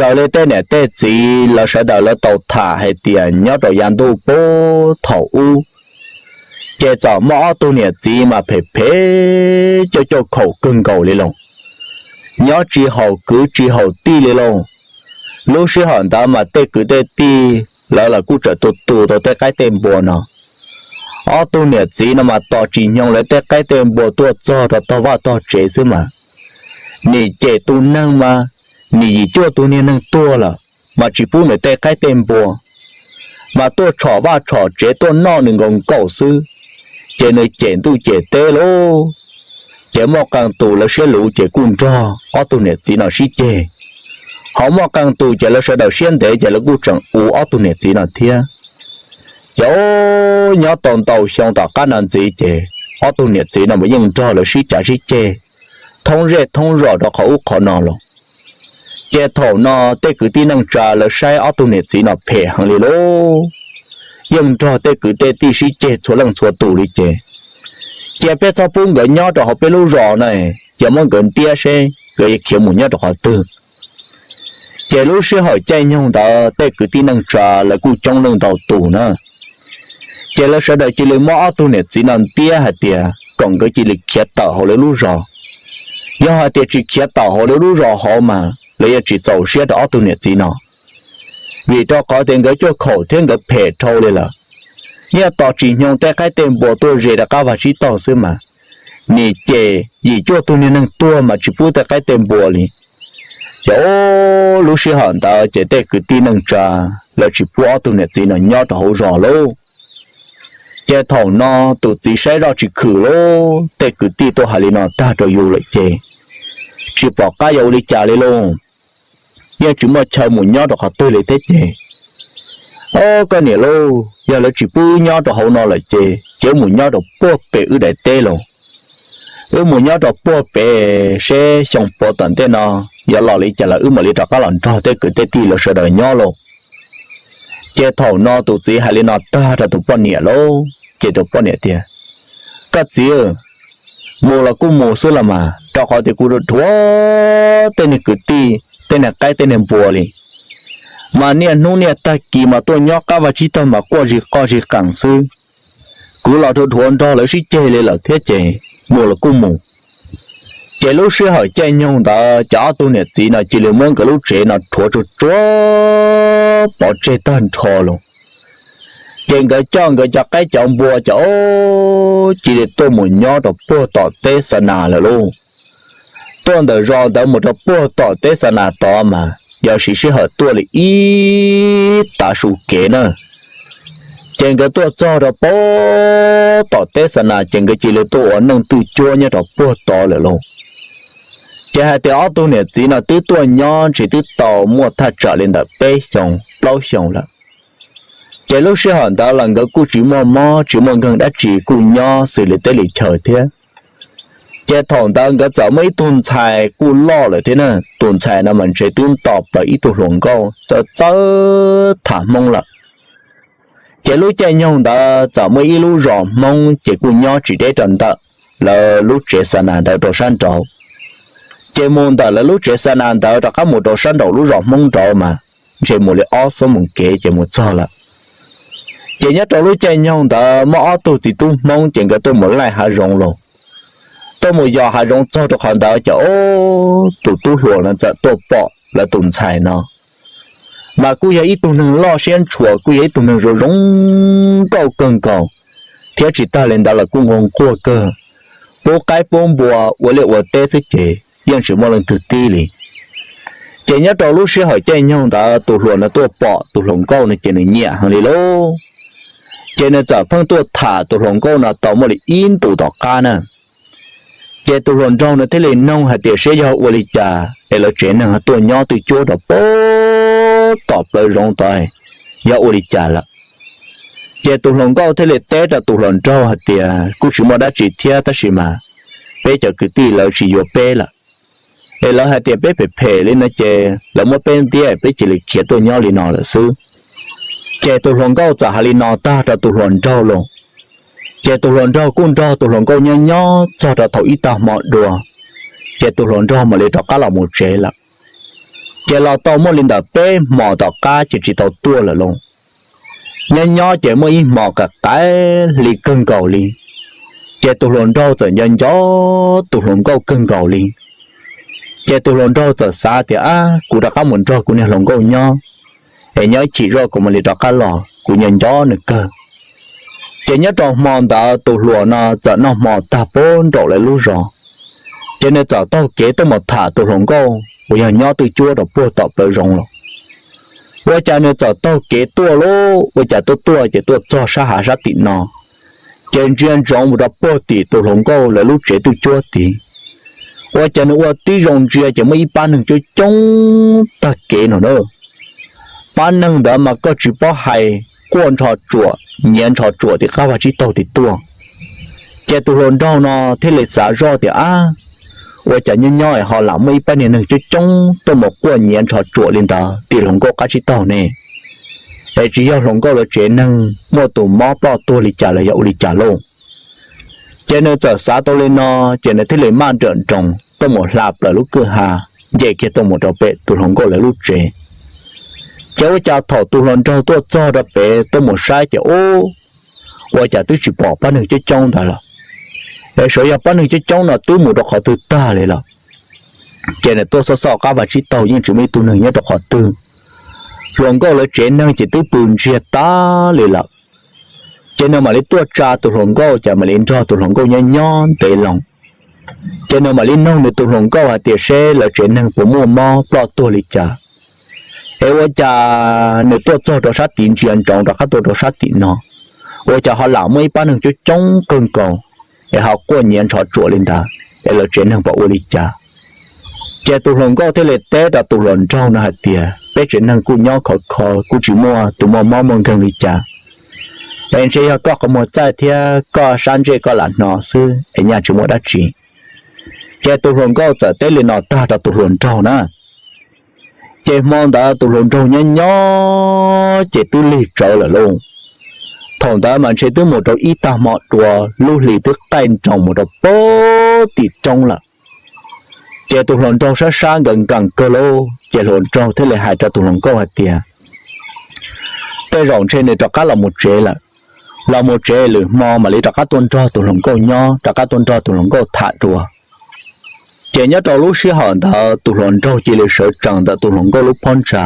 Raws li tej niam tej txiv lawv sawv daws lawv tau tham hais tias nyob rau yav ntuj puag thaum ub, ces txawm muaj ob tug niam txiv mas phem phem coj coj khaum kawg nkaus li lauj. Nyob tsis haum kwv tsis haum tij li lauj. Lub sij hawm ntawd mas tej kwv tej tij lawv los kuj tseem tu tu tau tej qaib tej npua no. Ob tug niam txiv no mas tos tsis nyoog lawv tej qaib tej npua tuaj txog rau tog vaj tog tsev xwb mas, nim cem tus neeg mas nim yim cuaj tus niag neeg tuag lawm, mas tsis pub nws tej qaib tej npua, mas tuaj tshom vaj tshom tsev tuaj noj nws nkaus nkaus xwb, ces nws cem ntuj cem teb lauj. Ces muaj qee tus lawv siab luv ces kuj nrog ob tug niam txiv no sib ceg, ho muaj qee tus ces lawv sawv daws siab ntev ces lawv kuj tseem ua ob tug niam txiv no thiab. Ces nyob tau ntau xyoo tom qab no ntxiv ces ob tug niam txiv no mas yeej nrog lawv sib cav sib ceg thoob zej thoob zos rau qhov ub qhov no los. Ces thaum no tej kwv tij neej tsa lawv saib ob tug niam txiv no phem heev li lauj, yeej nrog tej kwv tej tij sib ceg txhua leej txhua tus li ces, cia peb txhob pub nkawd nyob rau hauv peb lub zos na, cia muab nkawd ntiab seb nkawd yuav khiav mus nyob rau qhov twg. Ces lub sij hawm caij nyoog ntawd tej kwv tij neej tsa lawv kuj coob leej ntau tus na, ces lawv sawv daws cia li muab ob tug niam txiv no ntiab hais tias kom nkawd cia li khiav tawm hauv lawv lub zos. Yog hais tias tsis khiav tawm hauv lawv lub zos hauv mas lawv yuav tsis txaus siab rau ob tug niam txiv no, vim rau qhov tias nkawd cuaj khaum thiab nkawd phem dhau li lawm. Yeej tos tsis nyoog tej qaib tej npua tuaj ze rov qab vag tsib taug xwb mas, nim cem yim cuaj tug niag neeg tuag mas tsis pub tej qaib tej npua li. Ces lub sij hawm ntawd ces tej kwv tij neej tsa lawv tsis pub ob tug niam txiv no nyob rau hauv zos lauj. Ces thaum no tus txiv saib zoj tsis khwm lauj, tej kwv tij tuaj hais li no tag rau yus lawm ces tsis pom qab yuav ua li cas li lauj. Yeej tsis muaj chaw mus nyob rau qhov twg li thiab ces, o, koj niam lauj, yog lawv tsis pub wb nyob rau hauv no lawm ces cia wb mus nyob rau puag pem wb daim teb los. Wb mus nyob rau puag pem seb xyoo puav tom ntej no yuav los li cas los wb mam li rov qab los nrog tej kwv tej tij lawv sawv daws nyob lauj. Ces thaum no tus txiv hais li no tag rau tus poj niam lauj, ces tus poj niam tias, koj txiv, mus los kuj mus xwb los mas, rau qhov tias kuv dhuav tej niag kwv tij, tej niag qaib tej niag npua li, mas niaj hnub niaj tag kis mas tuaj nyob qab vaj tsib taug mas quaj zig qoj zig qees xwb. Kuv los dhuav dhuav nrog lawv sib ceg li lawm thiab ces mus los kuj mus. Ces lub sij hawm caij nyoog ntawd ces ob tug niam txiv no cia li muab nkawd lub tsev no rhuav tsuag tsuag pov tseg tag nrho los. Ces nkawd coj nkawd cov qaib cov npua ces cia li tuaj mus nyob rau puag tom teb Xa Nas lawm lauj. Tuaj ntawm zos ntawd mus rau puag tom teb Xa Nas tod mas yog siv sij hawm tuaj li ib tav su kev na. Ces nkawd tuaj txog rau puag tom teb Xa Nas ces nkawd cia li tuaj ua neej twj cuab nyob rau puag tod lawm lauj. Ces hais tias ob tug niam txiv no twb tuaj nyob ntshe twb tau muaj thaj tsam li ntawm peb xyoo plaub xyoo lawm. Ces lub sij hawm ntawd los nkawd kuj tsis muaj mob tsis muaj nkeeg dab tsi, kuj nyob xws li teb li chaw thiab. Ces thaum ntawd nkawd txawm muaj ib tug ntxhais kuj loj lawm thiab na, tus ntxhais no mas ntshe twb nto plaws ib tug hluas nkauj txawj txawj tham Hmoob lawm. Ces lub caij nyoog ntawd txawm muaj ib lub zos Hmoob ces kuj nyob tsis deb rau ntawm lawv lub tsev Xa Nas ntawd rau sab nraud. Ces mus ntawm lawv lub tsev Xa Nas ntawd rov qab mus rau sab nraum lub zos Hmoob nraud mas ntshe mus li ob xuab moos kev ces mus txog lawm. Ces nyob rau lub caij nyoog ntawd muaj ob tug txiv tub Hmoob ces nkawd tuaj mus laij hav zoov los, tuaj mus yos hav zoov txog rau qhov ntawd ces o, tus tub hluas no txawm tuaj pom lawv tus ntxhais no, mas kuj yog ib tug neeg loj siab ntshua, kuj yog ib tug neeg zoo zoo nkauj kawg nkaus, thiab tsis tag li ntawd los kuj nquag nquag kawg, pub qaib pub npua ua liaj ua teb xwb ces yeej tsis muaj leej twg tib li. Ces nyob rau lub sij hawm caij nyoog ntawd tus hluas no tuaj pom tus hluas nkauj no ces nws nyiam heev li lauj. Ces nws txawm pheej tuaj tham tus hluas nkauj no tau muaj li ib ntus tom qab na. Ces tus hluas nraug no thiaj li noog hais tias seb yog ua li cas es lawv tsev neeg tuaj nyob twj cuab rau puag tom plawv zoov tod, yog ua li cas lawm. Ces tus hluas nkauj thiaj li teb rau tus hluas nraug hais tias kuj tsis muaj dab tsi thiab tab sis mas peb cov kwv tij lawv tsis yuav peb lawm, es lawv hais tias peb phem phem li no ces lawv muab peb ntiab peb cia li khiav tuaj nyob li no lawm xwb. Ces tus hluas nkauj txawm hais li no tag rau tus hluas nraug los. Ces tus hluas nraug kuj nrog tus hluas nkauj nyob nyob txog rau thaum ib tag hmo dua, ces tus hluas nraug mam li rov qab los mus tsev lawm. Ces los tau muaj li ntawm peb hmo tom qab ces tsis tau tuaj lawm lauj. Nyob nyob ces muaj ib hmo qaim qaim hli kawg nkaus li, ces tus hluas nraug txawm nco nco tus hluas nkauj kawg nkaus li. Ces tus hluas nraug txawm xav tias, Ab, kuv rov qab mus nrog kuv niag hluas nkauj nyob, es nyob ib chim zoj kuv mam li rov qab los, kuv nco nco nws kawg. Ces nyob rau hmo ntawd tus hluas no txawm noj hmo tag puag nraum lawv lub zos, ces nws txawm taug kev tuaj mus tham tus hluas nkauj uas yog nyob twj cuab rau puag tom plawv zoov los. Ua cas nws txawm taug kev tuaj lauj, ua cas tuaj tuaj ces tuaj txog sab hav sab tim no, ces ntsia ntsoov mus rau puag tim tus hluas nkauj lawv lub tsev twj cuab tid. Ua cas nws ua tib zoo ntsia ces muaj ib pab neeg coob coob tag kev no na. Pab neeg ntawd mas koj tsis paub hais, quaj nrho tsuam nyiav nrho tsuam tim qab vaj tsib taug tim tuaj. Ces tus hluas nraug no thiaj li xav zoj tias, Ab, ua cas nyob nyob es ho lam muaj ib pab niag neeg coob coob tuaj mus quaj nyiav nrho tsuam li ntawd tim hluas nkauj qab tsib taug ne? Es tsis yog hluas nkauj lawv tsev neeg muaj tus mob ploj tuag li cas los yog ua li cas lauj? Ces nws txawm xav tau li no, ces nws thiaj li maj nrawm nroos tuaj mus hla plaws lub kwj ha, nce kiag tuaj mus rau pem tus hluas nkauj lawv lub tsev. Ces ua cas thaum tus hluas nraug tuaj txog rau pem tuaj mus saib ces ub, ua cas twb tsis pom pab neeg coob coob ntawd lawm, es xyov yog pab neeg coob coob no twb mus rau qhov twg tag li lawm. Ces nws tuaj xauj xauj qab vaj tsib taug yeej tsis muaj ib tug neeg nyob rau qhov twg. Hluas nkauj lawv tsev neeg ces twb pw ntsiag tag li lawm. Ces nws mam li tuaj tsa tus hluas nkauj, ces mam li nrog tus hluas nkauj nyob nyob ntev loo. Ces nws mam li noog nws tus hluas nkauj hais tias seb lawv tsev neeg puas muaj mob ploj tuag li cas. Es ua cas nws tuaj txog rau sab tid ntsia ntsoov rov qab tuaj rau sab tim no, ua cas ho lam muaj ib pab neeg coob coob kawg nkaus, es ho quaj nyiav nrho tsuam li ntawd, es lawv tsev neeg puas ua li cas? Ces tus hluas nkauj thiaj li teb rau tus hluas nraug no hais tias peb tsev neeg kuj nyob khov kho, kuj tsis muaj tus muaj mob muaj nkeeg li cas, es ntshe yog koj qhov muag txaij thiab koj sab ntsej koj lam hno xwb es nyaj tsis muaj dab tsi. Ces tus hluas nkauj txawm teb li no tag rau tus hluas nraug na. Ces hmo ntawd tus hluas nraug nyob nyob ces twb lig tsawv lawm lauj. Thaum ntawd mas ntshe twb mus rau ib tag hmo dua, lub hli twb qaij nroos mus rau puag tim roob lawm. Ces tus hluas nraug sab sab nkees nkees kawg lauj, ces hluas nraug thiaj li hais rau tus hluas nkauj hais tias tej zaum ntshe nws rov qab los mus tsev lawm. Los mus tsev lwm hmo mam li rov qab tuaj nrog tus hluas nkauj nyob, rov qab tuaj nrog tus hluas nkauj tham dua. Ces nyob rau lub sij hawm ntawd tus hluas nraug cia li sawv tsees ntawm tus hluas nkauj lub phab ntsa.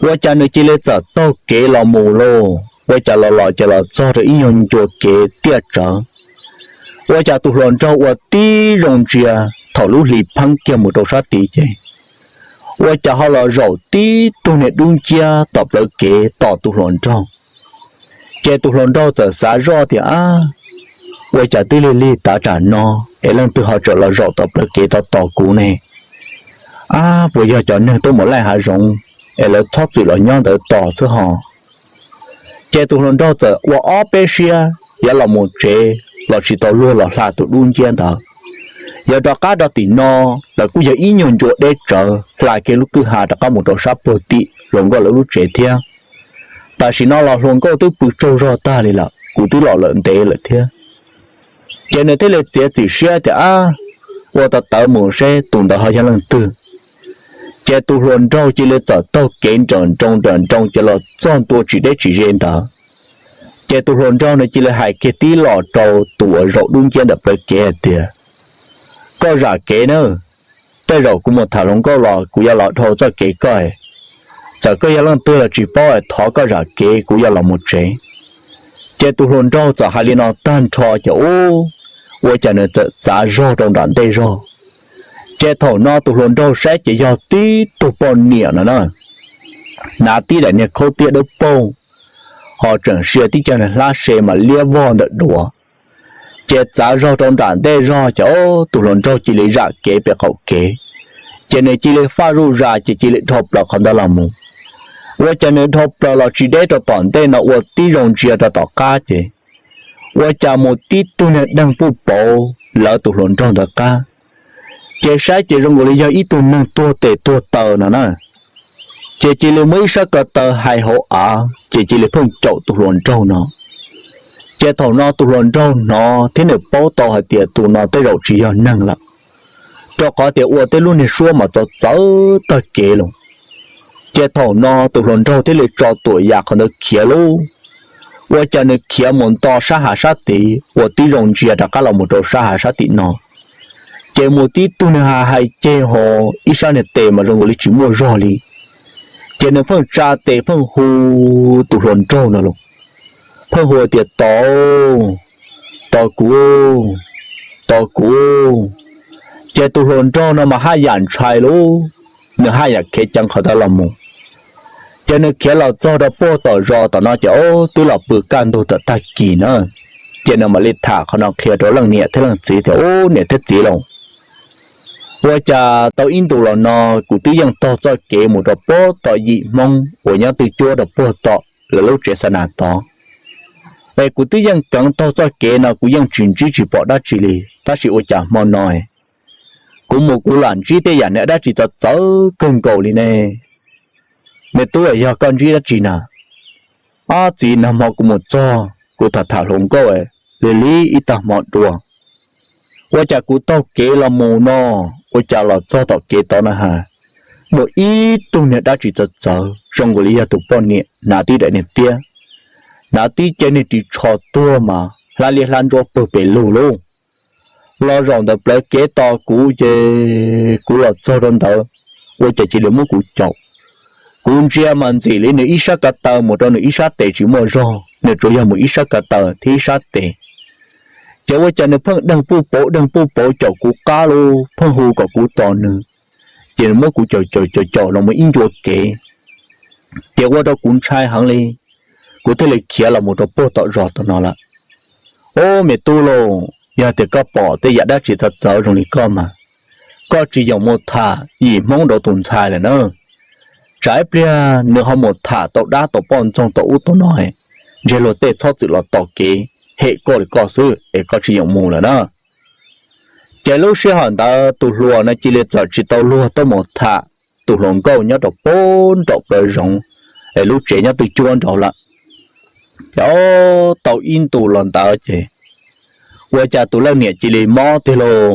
Ua cas nws cia li txawm taug kev los mus lauj, ua cas los los ces los txog rau ib nyuag ncua kev tiaj tsawv. Ua cas tus hluas nraug ua tib zoo ntsia, thaum lub hli pheeb kiag mus rau sab tid ces ua cas ho los zaum tib tug niag dub nciab tom plawv kev tos tus hluas nraug. Ces tus hluas nraug txawm xav zoj tias, Ab, ua cas twb lig lig tav tsam no es leej twg ho tseem los zaum tom plawv kev tos tos kuv ne? Ab, puas yog cov neeg tuaj mus laij hav zoov es lawv txhob txwm los nyob ntawd tos xwb ho? Ces tus hluas nraug txawm ua ob peb siab yuav los mus tsev los tsis tau luag los hla tus dub nciab ntawd. Yuav rov qab rau tim no, lawv kuj yog ib nyuag ncua deb tsawv, hla kiag lub kwj ha rov qab mus rau sab puag tim hluas nkauj lawv lub tsev thiab. Tam sim no los hluas nkauj twb pw tsaug zog tag li lawm, kuv twb los lawm ntev lawm thiab. Ces nws thiaj li txiav txim siab tias, Ab, ua tau tawv mus seb tus ntawd ho yog leej twg. Ces tus hluas nraug cia li txawm taug kev nrawm nroos nrawm nroos ces los txog ntua tsis deb tsis ze ntawd. Ces tus hluas nraug nws cia li hais kiag tib los rau tus uas zaum dub nciab ntawm plawv kev hais tias, Koj zam kev nawb, tej zaum kuv mus tham hluas nkauj los kuv yuav los dhau txoj kev koj. Txawm koj yog leej twg los tsis paub, thov koj zam kev, kuv yuav los mus tsev. Ces tus hluas nraug txawm hais li no tag nrho ces ub, ua cas nws txawm txav zog rau nram ntej zog. Ces thaum no tus hluas nraug saib ces yog tib tug poj niam no na, hnav tib daim niag khaub tiab dawb paug, ho tseem sia tib co niag hlab se mas liab vog ntawm duav. Ces txav zog rau nram ntej zog ces ub, tus hluas nraug cia li zam kev pem qaum kev. Ces nws cia li faj zuj zas ces cia li dhau plaws qhov ntawd los mus. Ua cas nws dhau plaws los tsis deb rau tom ntej no, ua tib zoo ntsia rau tom qab ces ua cas mus tib tug niag deeg puj pauv lawv tus hluas nraug ntawd qab. Ces saib ces zoo nkaus li yog ib tug neeg tuag tes tuag taw no na. Ces cia li muab ib sab ko taw hais hauv av ces cia li phooj caum tus hluas nraug no. Ces thaum no tus hluas nraug hnov thiab nws paub tau hais tias tus no tej zaum tsis yog neeg lawm. rau qhov tias ua tej lub niag suab mas txawv txawv tag kev lawm. Ces thaum no tus hluas nraug thiaj li tso tuam yam qhov ntawd khiav lauj. Ua cas nws khiav mus nto sab hav sab tid uas tib zoo ntsia rov qab los mus rau sab hav sab tim no, ces mus tib tug niag hav hais ceg ho, ib sab niag tes mas zoo nkaus li tsis muaj zog li. Ces nws pheej tsa tes pheej hu tus hluas nraug no los, pheej hu tias, Tos, tos kuv, tos kuv. Ces tus hluas nraug no mas haj yam ntshai lauj, nws haj yam khiav ceev qhov ntawd los mus. Ces nws khiav los txog rau puag tom zos tom no ces ob twb los pw kaj ntug tom tag kis na. Ces nws mam li tham qhov no qhia rau leej niam thiab leej txiv tias, Ub, niam thiab txiv lauj, ua cas tau ib ntus los no kuv twb yeej taug txoj kev mus rau puag tom yim Hmoob uas nyob twj cuab rau puag tom lawv lub tsev xa nas tod, es kuv twb yeej keev taug txoj kev no kuv yeej tsis ntsib tsis pom dab tsi li, tab sis ua cas hmo no kuv mus kuv lam ntsib tej yam niag dab tsi txawv txawv kawg nkaus li ne. Me tub, yog koj ntsib dab tsi na? Ob txiv, nag hmo kuv mus txog kuv tham tham hluas nkauj lig lig ib tag hmo dua, ua cas kuv taug kev los mus no, ua cas los txog tom kev tod na has, muaj ib tug niag dab tsi txawv txawv zoo nkaus li yog tus poj niam hnav tib daim niag tiab, hnav tib cev niag ris tsho tuag mas hlab liab hlab ntsuab pawg pes lug lauj. Los zaum ntawm plawv kev tos kuv ces kuv los txog rau ntawd, ua cas cia li muab kuv caum. Kuv ntsia mas ntxim li nws ib sab ko taw mus rau nws ib sab tes tsis muaj zog, nws tsuas yog mus ib sab ko taw thiab ib sab tes. Ces ua cas nws pheej deeg puj pauv deeg puj pauv caum kuv qab lauj, pheej hu kom kuv tos nws. Ces nws muab kuv caum caum caum caum los mus ib ncua kev, ces ua rau kuv ntshai heev li, kuv thiaj li khiav los mus rau puag tom zos tom no lawm. Ub, me tub lauj, yog tias koj pom tej yam dab tsi txawv txawv zoo li koj mas, koj tsis yoom mus tham yim Hmoob nraud tus ntxhais lawm na. Tsam ib pliag nws ho mus tham tau dab tau poj ntxoog tau ub tau no, ntshe luag tej txhob txwm los tos kev hem koj li koj xwb es koj tsis yoom mus lawm na. Ces lub sij hawm ntawd tus hluas no cia li txawm tsis tau luag tuaj mus tham tus hluas nkauj nyob rau puag nraum plawv zoov es lub tsev nyob twj cuab nraud lawm. Ces tau ib ntus los ntawd ces ua cas tus leej niam cia li mob tiag lauj.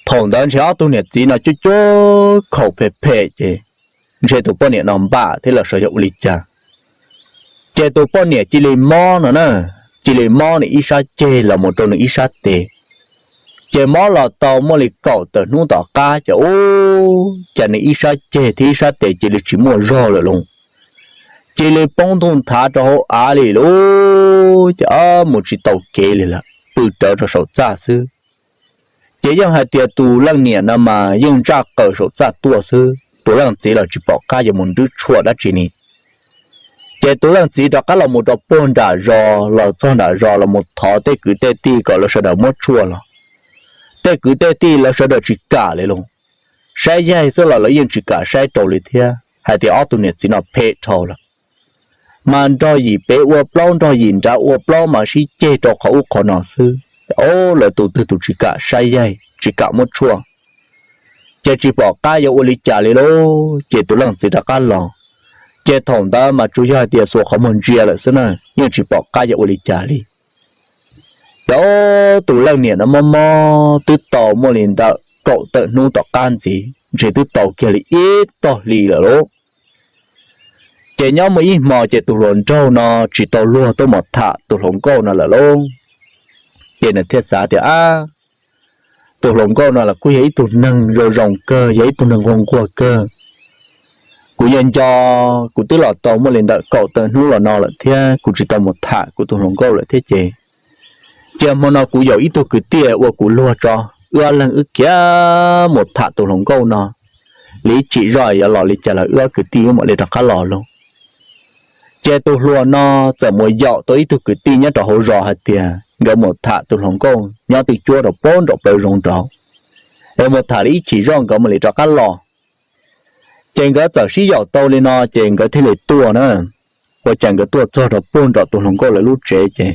Thaum ntawd ntshe ob tug niam txiv no cuab cuab khaum phem phem ces ntshe tus poj niam no npam thiab los sav yog ua li cas, ces tus poj niam cia li mob no na, cia li mob nws ib sab ceg los mus rau nws ib sab tes. Ces mob los tau muaj li kaum tawm hnub tom qab ces ub, cas nws ib sab ceg thiab ib sab tes cia li tsis muaj zog lawm lauj. Cia li poob ntuj nthav rau hauv av li lauj, ces mus tsis tau kev li lawm, pw rawv rau saum txaj xwb. Ces yeej hais tias tus leej niam no mas yeej ntsaj qaws saum txaj tuaj xwb, tus leej txiv los tsis pom qab yuav mus nrhiav tshuaj dab tsi ni. Ces tus leej txiv rov qab los mus rau puag nram zos, los txog nram zos los mus thov tej kwv tej tij kom lawv sawv daws muab tshuaj los. Tej kwv tej tij lawv sawv daws tsis kam li lauj, saib yaig xwb los lawv yeej tsis kam saib rau li thiab hais tias ob tug niam txiv no phem dhau lawm. Mas nrog yim pem ua plaub nrog yim nrad ua plaub mas sib ceg rau qhov ub qhov no xwb. Ob, lawv tus twg tus tsis kam saib yaig tsis kam muab tshuaj, ces tsis pom qab yuav ua li cas li lauj, ces tus leej txiv rov qab los. Ces thaum ntawd mas tsuas yog hais tias xuas qhov muag ntsia lawm xwb na, yeej tsis pom qab yuav ua li cas li. Ces tus leej niam no mob mob twb tau muaj li ntawm kaum tawm hnub tom qab ntxiv, ntshe twb tau kiag li ib tog hli lawm lauj. Ces nyob muaj ib hmo ces tus hluas nraug no tsis tau luag tuaj mus tham tus hluas nkauj no lawm lauj. Ces nws thiaj xav tias, ab, tus hluas nkauj no los kuj yog ib tug neeg zoo zoo kawg, yog ib tug neeg nquag nquag kawg. Kuv nco nco, kuv twb los tau muaj li ntawm kaum tawm hnub los no lawm thiab kuv tsis tau mus tham kuv tus hluas nkauj lawm thiab ces, cia hmo no kuv yaum ib tug kwv tij ua kuv luag tso, wb ob leeg wb khiav mus tham tus hluas nkauj no, li ib chim zoj yuav los li cas los wb ob kwv tij wb mam li rov qab los lauj. Ces tus hluas no txawm mus yaum tau ib tug kwv tij nyob rau hauv zos hais tias nkawd mus tham tus hluas nkauj nyob twj cuab rau puag nraum plawv zoov nraud, es mus tham li ib chim zoj nkawd mam li rov qab los. Ces nkawd txawm sib yaum tau li no ces nkawd thiaj li tuaj na. Ua cas nkawd tuaj txog rau puag nraum tus hluas nkauj lawv lub tsev ces,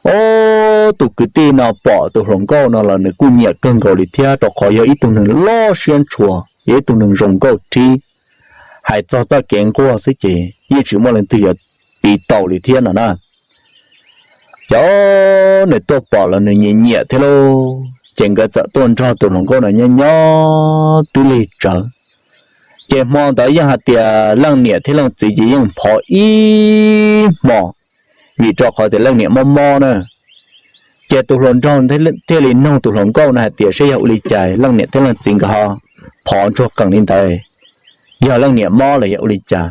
ob, tus kwv tij no pom tus hluas nkauj no los nws kuj nyiam kawg nkaus li thiab, rau qhov yog ib tug neeg loj siab ntshua, yog ib tug neeg zoo nkauj rhib, hais txog txoj kev nquag xwb ces yeej tsis muaj leej twg yuav piv tau li thiab no na. Ces nws tuaj pom los nws nyiam nyiam thiab lauj. ces nkawd txawm tuaj nrog tus hluas nkauj no nyob nyob twb lig tsawv. Ces hmo ntawd yeej hais tias leej niam thiab leej txiv ces yeej phov ib hmo, vim rau qhov tias leej niam mob mob na. Ces tus hluas nraug thiaj li nug tus hluas nkauj no hais tias saib yog ua li cas leej niam thiab leej txiv nkawd ho phov ntsuag qees li ntawd, yog leej niam mob los yog ua li cas,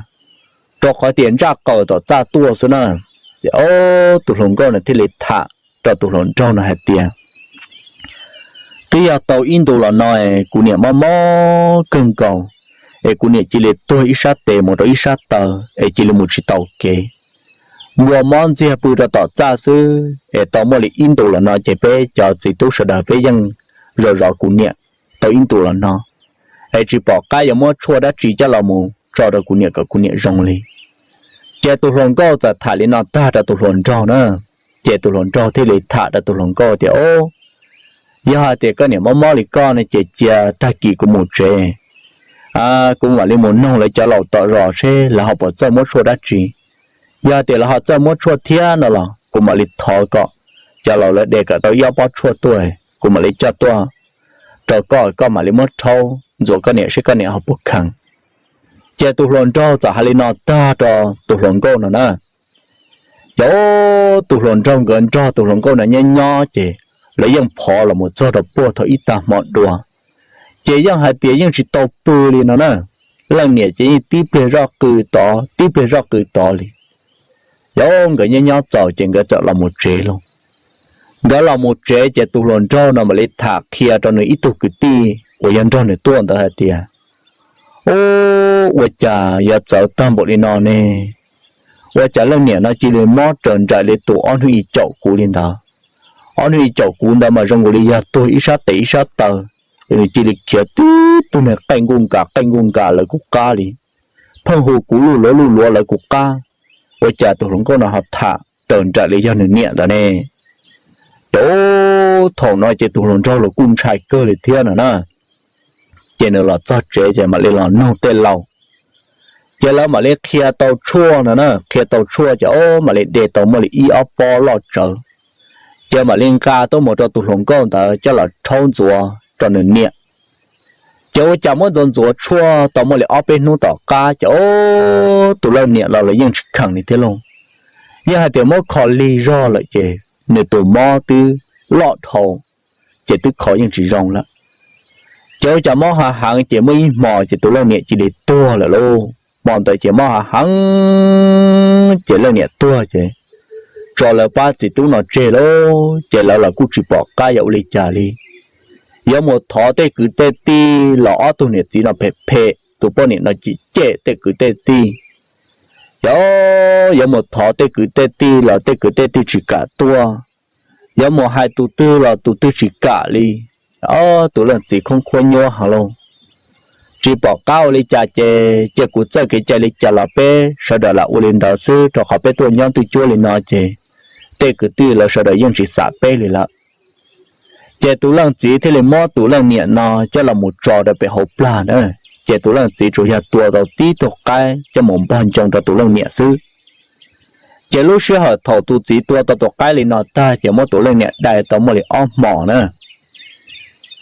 rau qhov tias ntsaj qaws tom txaj tuaj xwb na. Ces ob tus hluas nkauj no thiaj li tham rau tus hluas nraug no hais tias twb yog tau ib ntus los no kuv niam mob mob kawg nkaus, es kuv niam cia li tuag ib sab tes mus rau ib sab taw, es cia li mus tsis tau kev. Npua mob ntxiag pw rau tom txaj xwb, es tau muaj li ib ntus los no ces peb cov txiv tub sawv daws peb yeej zov zov kuv niam tau ib ntus los no, es tsis pom qab yuav muab tshuaj dab tsi coj los mus tso rau kuv niam kom kuv niam zoo li. Ces tus hluas nkauj txawm tham li no tag rau tus hluas nraug na, ces tus hluas nraug thiaj li tham rau tus hluas nkauj tias o, yog hais tias koj niam mob mob li koj no ces cia tag kis kuv mus tsev, kuv mam li mus noog lawv cov laus tom zos seb lawv ho puas txawj muab tshuaj dab tsi. Yog tias lawv ho txawj muab tshuaj thiab no los kuv mam li thov kom cov laus lawv de kom tau ib ob pob tshuaj tuaj, kuv mam li coj tuaj rau koj, koj mam li muab rhaub ntxuav koj niam seb koj niam ho puas kheev. Ces tus hluas nraug txawm hais li no tag rau tus hluas nkauj no na. Ces tus hluas nraug nkawd nrog tus hluas nkauj no nyob nyob ces lawv yeej phov los mus txog rau puag thaum ib tag hmo dua, ces yeej hais tias yeej tsis tau pw li no na. Leej niam ces yeej tib pliag zoj qw tod tib pliag zoj qw tod li. Ces nkawd nyob nyob txaus ces nkawd txawm los mus tsev lauj. Nkawd los mus tsev ces tus hluas nraug no mam li tham qhia rau nws ib tug kwv tij uas yog nrog nws tuaj ntawd hais tias ub, ua cas yuav txawv tag npaum li no ne? Ua cas leej niam no cia li mob raws nraim li tus ob hnub ib caum kuv li ntawd? Ob hnub ib caum kuv ntawd mas zoo nkaus li yog tuag ib sab tes ib sab taw, nws cia li khiav tib tug niag qeej nkuj nkas qeej nkuj nkas lawv kuv qab li, pheej hu kuv luj luav luj luav lawv kuv qab. Ua cas tus hluas nkauj no ho tham raws nraim li yog nws niam ntawd ne? Ces thaum no ces tus hluas nraug los kuj ntshai kawg li thiab no na. Ces nws los txog tsev ces mam li los nug tej laus. Ces lawv mam li qhia tau tshuaj no na, qhia tau tshuaj ces o mam li de tau muaj li ib ob pob loj tsawv. Ces mam li nqa tuaj mus rau tus hluas nkauj ntawd coj los rhaub ntxuav rau nws niam. Ces ua cas muab ntxuav ntxuav tshuaj tau muaj li ob peb hnub tom qab ces o tus leej niam los los yeej tsis kheev li thiab lauj. Yeej hais tias muab kho lig zog lawm ces nws tus mob twb loj dhau, ces twb kho yeej tsis zoo lawm. Ces ua cas mob hav heev ces muaj ib hmo ces tus leej niam cia li tuag lawm lauj. Hmo ntawd ces mob hav heev ces leej niam tuag ces tso lawv pab txiv tub no tseg lauj, ces lawv los kuj tsis pom qab yuav ua li cas li. Yuav mus thov tej kwv tej tij los ob tug niam txiv no phem phem, tus poj niam no cem cem tej kwv tej tij. Ces yuav mus thov tej kwv tej tij los tej kwv tej tij tsis kam tuaj. Yuav mus hais tus twg los tus twg tsis kam li. Ob tus leej txiv khoob khuab nyuab heev lauj. Tsis pom qab ua li cas ces cia kuv txawj kev cai li cas los peb sawv daws lam ua li ntawd xwb, rau qhov peb tuaj nyob twj cuab li no ces tej kwv tij lawv sawv daws yeej tsis xam peb li lawm. Ces tus leej txiv thiaj li muab tus leej niam no coj los mus tso rau pem hauv plag na. Ces tus leej txiv tsuas yog tua tau tib tug qaib coj mus npog ncoo rau tus leej niam xwb. Ces lub sij hawm thaum tus txiv tua tau tus qaib li no tag ces muab tus leej niam dai tau muaj li ob hmos na.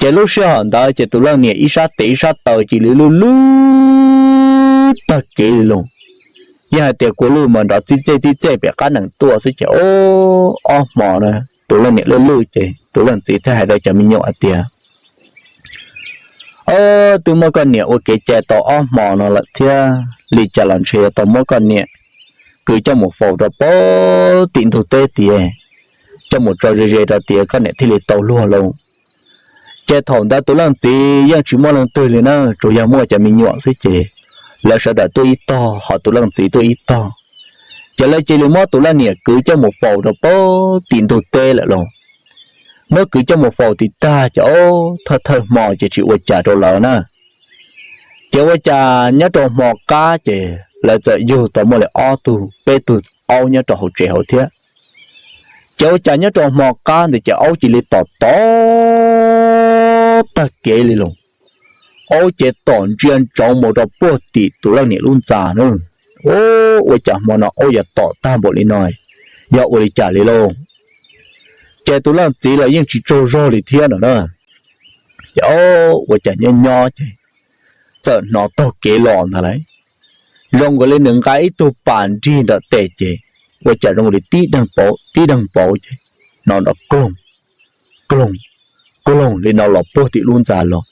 Ces lub sij hawm ntawd ces tus leej niam ib sab tes ib sab taw cia li lwj lwj tag kev li lauj. Yeej hais tias kua lwj mas nrov txij txej txij txej pem qab nees tuaj xwb ces o, ob hmos na, tus leej niam lwj lwj ces tus leej txiv thiaj hais rau cov me nyuam hais tias, o, twb muab koj niam ua kev cai tau ob hmos no lawm thiab, li cas los ntshe yuav tau muab koj niam kwv coj mus faus rau pem tim ntug teb tiag, coj mus tso ze ze rau tiag koj niam thiaj li tau luag lauj. Ces thaum ntawd tus leej txiv yeej tsis muaj leej twg li na, tsuas yog muaj cov me nyuam xwb ces lawv sawv daws tuaj ib tog ho tus leej txiv tuaj ib tog. Ces lawv cia li muab tus leej niam kwv coj mus faus rau pem tim ntug teb lawm lauj. Muab kwv coj mus faus tim tag ces o, thawj thawj hmo ces tsis ua cas rau lawv na. Ces ua cas nyob rau hmo qab ces lawv txawm yug tau muaj li ob tug peb tug aub nyob rau hauv tsev hauv thiab. Ces ua cas nyob rau hmo qab ntawd ces aub cia li tom tom tag kev li lauj. Aub ces tom ntsia ntsoov mus rau puag tim tus leej niam lub ntxa na. Ua cas hmo no aub yuav tom tag npaum li no, yog ua li cas li lauj? Ces tus leej txiv los yeej tsis tsaug zog li thiab no na. ces o, ua cas nyob nyob ces txawm hnov taug kev los ntag lauj. Zoo nkaus li nws nqa ib tug pas nrig ntawm tes ces ua cas zoo li tib deeg pauv tib deeg pauv ces hnov nrov kloog, kloog, kloog li no los puag tim lub ntxa los.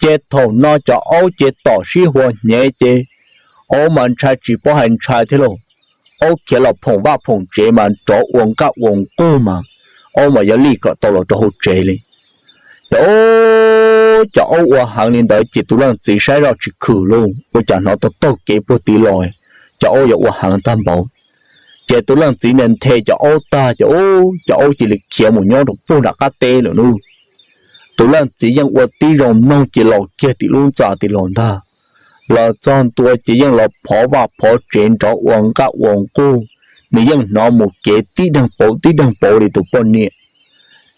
Ces thaum no cov aub ces tom sib hua hnyev ces aub mas ntshai tsis paub hais ntshai thiab lauj. Aub khiav los phoom vaj phoom tsev mas nrov ua nqaj ua nqug mas aub mas yuav lij kom tau los rau hauv tsev li. Ces o, cov aub ua heev li ntawd ces tus leej txiv saib zoj tsis khwm lauj, ua cas hnov taug taug kev puag tid los, cov aub yuav ua heev tag npaum. Ces tus leej txiv nthe nthe cov aub tag ces o, cov aub cia li khiav mus nyob rau puag nram qab teb lawm lauj. Tus leej txiv yeej ua tib zoo mloog ces los kiag tim lub ntxa tid los ntag. Los txog ntua ces yeej los phov vaj phov tsev nrov ua nqaj ua nqug, nws yeej hnov mus kev tib deeg pauv tib deeg pauv li tus poj niam.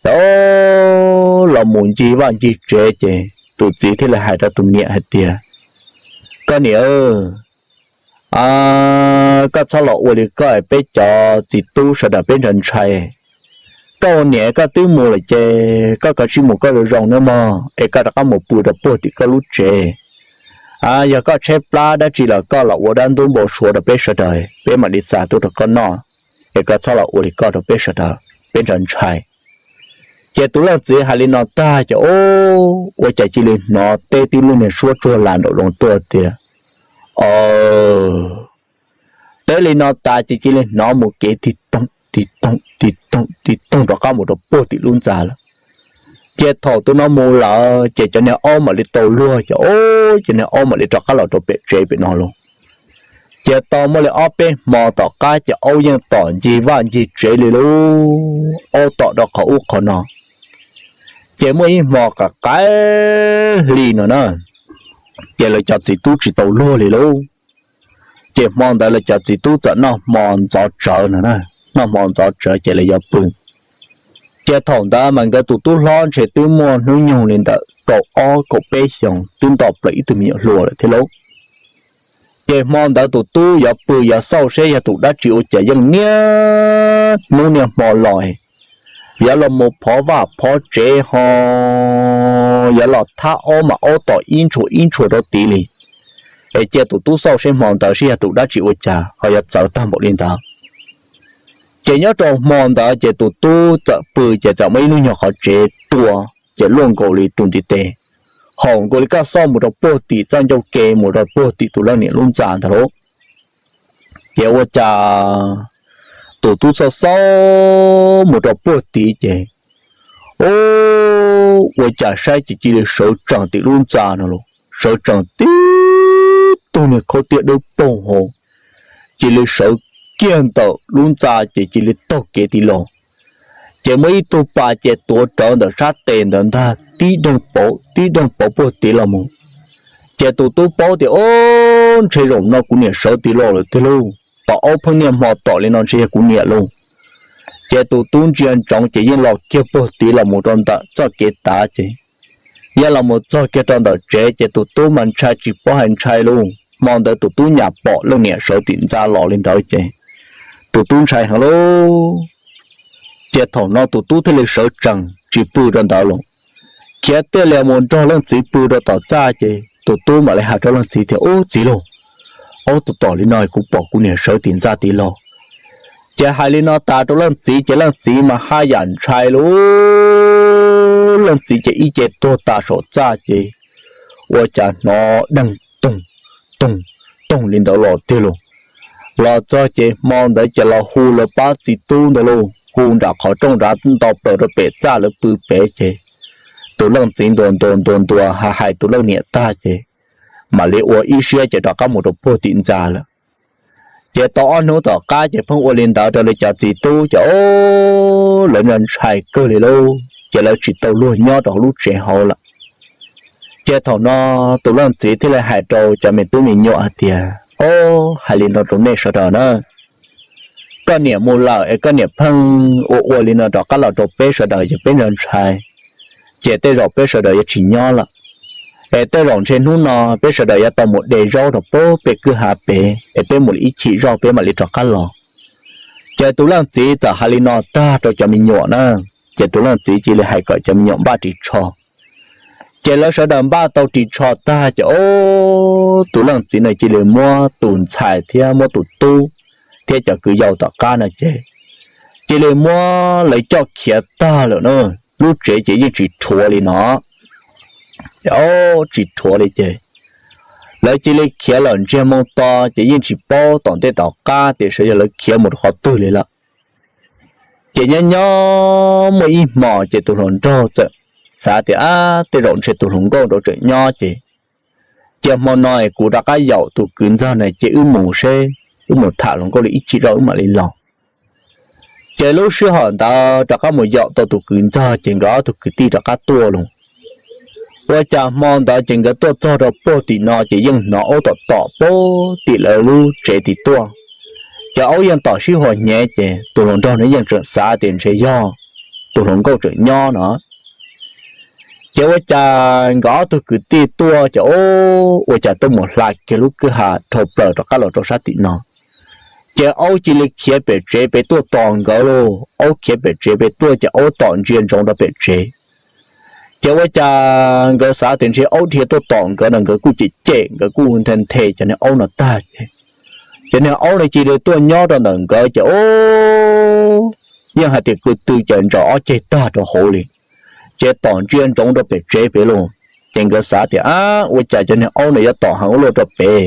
Ces o, los mus ncig vaj ncig tsev ces tus txiv thiaj li hais rau tus niam hais tias, Koj niam, koj txhob los ua li koj, peb cov txiv tub sawv daws peb ntshai ntshai. Koj ua niam koj twb mus lawm ces koj kav tsij mus koj zoo zoo nawb mog, es koj rov qab mus pw rau puag tim koj lub tsev. Yog koj tshaib plab dab tsi los koj los ua dab ntub npau suav rau peb sawv daws, peb mam li xa tuaj rau koj noj, es koj txhob los ua li koj rau peb sawv daws, peb ntshai ntshai. Ces tus leej txiv hais li no tag ces o, ua cas cia li hnov teb tib lub niag suab tsuag las nraum zoov tuaj tias, o, teb li no tas ces cia li hnov mus kev tig toog tig toog tig toog tig toog rov qab mus rau puag tim lub ntxa lawm. Ces thaum tus no mus lawm ces cov niag aub mam li tau luag ces o, cov niag aub mam li rov qab los rau pem tsev pem no lauj. Ces tau muaj li ob peb hmo tom qab ces aub yeej tom ncig vaj ncig tsev li lauj, aub tom rau qhov ub qhov no. Ces muaj ib hmo qaim qaim hli no na, ces lawv cov txiv tub tsis tau luag li lauj. Ces hmo ntawd lawv cov txiv tub txawm noj hmo ntxov tsawv no na, noj hmo ntxov tsawv ces lawv yuav pw. Ces thaum ntawd mas nkawd tus tub hlob ntshe twb muaj hnub nyoog li ntawm kaum ob kaum peb xyoos, twb nto plaws ib tug me nyuam hluas lawm thiab lauj. Ces hmo ntawd tus tub yuav pw yuav xauj seb yog tus dab tsi ua cas yeej niaj hnub niaj hmo los yuav los mus phov vaj phov tsev ho yuav los thab aub mas aub tom ib ntshua ib ntshua rau tid li. Es cia tus tub xauj seb hmo ntawd seb yog tus dab tsi ua cas ho yuav txawv tag npaum li ntawd. Ces nyob rau hmo ntawd ces tus tub txawm pw ces txawm muaj ib lub nyuag qhov tsev rua, ces luaj nkaus li tus ntiv tes, haum nkaus li koj xauj mus rau puag tim txoj ncauj ke mus rau puag tim tus leej niam lub ntxa ntag lauj. Ces ua cas tus tub xauj xauj mus rau puag tid ces, u, ua cas saib ces cia li sawv tsees tim lub ntxa no los, sawv tsees tib tug niag khaub tiab dawb paug hauv, cia li sawv kiag ntawm lub ntxa ces cia li taug kev tid los. Ces muaj ib tug pas ces tuav rawv ntawm sab tes ntawd ntag, tib deeg pauv tib deeg pauv puag tid los mus. Ces tus tub paub tias, o, ntshe zaum no kuv niam sawv tid los lawm tiag lauj, tom aub pheej niaj hmo tom li no ntshe yog kuv niam lauj. Ces tus tub ntsia ntsoov ces yeej los kiag puag tid los mus rau ntawm txoj kev tav ces, yog los mus txog kiag rau ntawm tsev ces tus tub mas ntshai tsis paub hais ntshai lauj. Hmo ntawd tus tub nyam pom leej niam sawv tim ntxa los li ntawd ces tus tub ntshai heev lauj. Ces thaum no tus tub thiaj li sawv tsees tsis pw rau ntawd los, khiav thiaj li mus nrog leej txiv pw rau tom txaj ces tus tub mam li hais rau leej txiv tias, ub, txiv lauj, aub tus tom li no kuv pom kuv niam sawv tim ntxa tid los. Ces hais li no tas rau leej txiv ces leej txiv mas haj yam ntshai lauj. Leej txiv ces ib ce tuag tas saum txaj ces ua cas hnov deeg toog toog toog li ntawd los tiag lauj. Los txog ces hmo ntawd ces los hu lawv pab txiv tub ntawd lauj, hu nram qhov rooj nrad nto plaws rau pem txaj lawv pw pem ces tus leej txiv ntuas ntuas ntuas ntuas hais hais tus leej niam tag ces mam li ua ib siab ces rov qab mus rau puag tim ntxa lawm. Ces tau ob hnub tom qab ces pheej ua li ntawd rau lawv cov txiv tub ces, o, lawv ntshai kawg li lauj, ces lawv tsis tau luag nyob rau lub tsev hauv lawm. Ces thaum no tus leej txiv thiaj li hais rau cov me tub me nyuam hais tias, o, hais li no rau nej sawv daws na, koj niam mus lawm es koj niam pheej ua ua li no rov qab los rau peb sawv daws ces peb ntshai ntshai, ces tej zaum peb sawv daws yuav tsis nyob lawm. Es tej zaum ntshe hnub no peb sawv daws yuav tau mus de zaub rau puag pem kwj ha pem es peb mus li ib chim zoj peb mam li rov qab los. Ces tus leej txiv txawm hais li no tag rau cov me nyuam na, ces tus leej txiv cia li hais kom cov me nyuam npaj ris tsho. Ces lawv sawv daws npaj tau ris tsho tag ces ob tus leej txiv no cia li muab tus ntxhais thiab muab tus tub thiab cov kwv yau tom qab no ces cia li muab lawv coj khiav tag lawm na. Lub tsev ces yeej tsis rhuav li no, tsis rhuav li ces lawv cia li khiav lawm ntsiag moo to ces yeej tsis paub tom ntej tom qab tias sawv yog lawv khiav mus rau qhov twg li lawm. Ces nyob nyob muaj ib hmo ces tus hluas nraug txawm xav tias, ab, tej zaum ntshe tus hluas nkauj nraud tseem nyob ces cia hmo no kuv rov qab yaum tus kwv ntxawg na ces wb mus seb, wb mus tham hluas nkauj li ib chim zoj wb mam li los. Ces lub sij hawm ntawd rov qab mus yaum tau tus kwv ntxawg ces nkawd ob tug kwv tij rov qab tuaj los. Ua cas hmo ntawd ces nkawd tuaj txog rau puag tim no ces yeej hnov aub tom tom puag tim lawv lub tsev tim tuaj. Ces aub yeej tom sib hua hnyev ces tus hluas nraug no yeej tseem xav tias ntshe yog tus hluas nkauj tseem nyob no. Ces ua cas nkawd ob tug kwv tij tuaj ces ua cas tuaj mus hla kiag lub kwj ha dhau plaws rov qab los rau sab tim no. Ces aub cia li khiav pem tsev pem tuaj tos nkawd lauj, aub khiav pem tsev pem tuaj ces aub tom ntsia ntsoov rau pem tsev. Ces ua cas nkawd xav tias ntshe aub dhia tuaj tom nkawd no nkawd kuj cem cem nkawd kuj nthe nthe cov niag aub no tag ces cov niag aub no cia li tuaj nyob rau ntawm nkawd ces o yeej hais tias kwv tw ces ntsaws ob ceg tag rau hauv li, ces tom ntsia ntsoov rau pem tsev pem lauj. Ces nkawd xav tias, ab, ua cas cov niag aub no yuav tom heev ua luaj rau pem,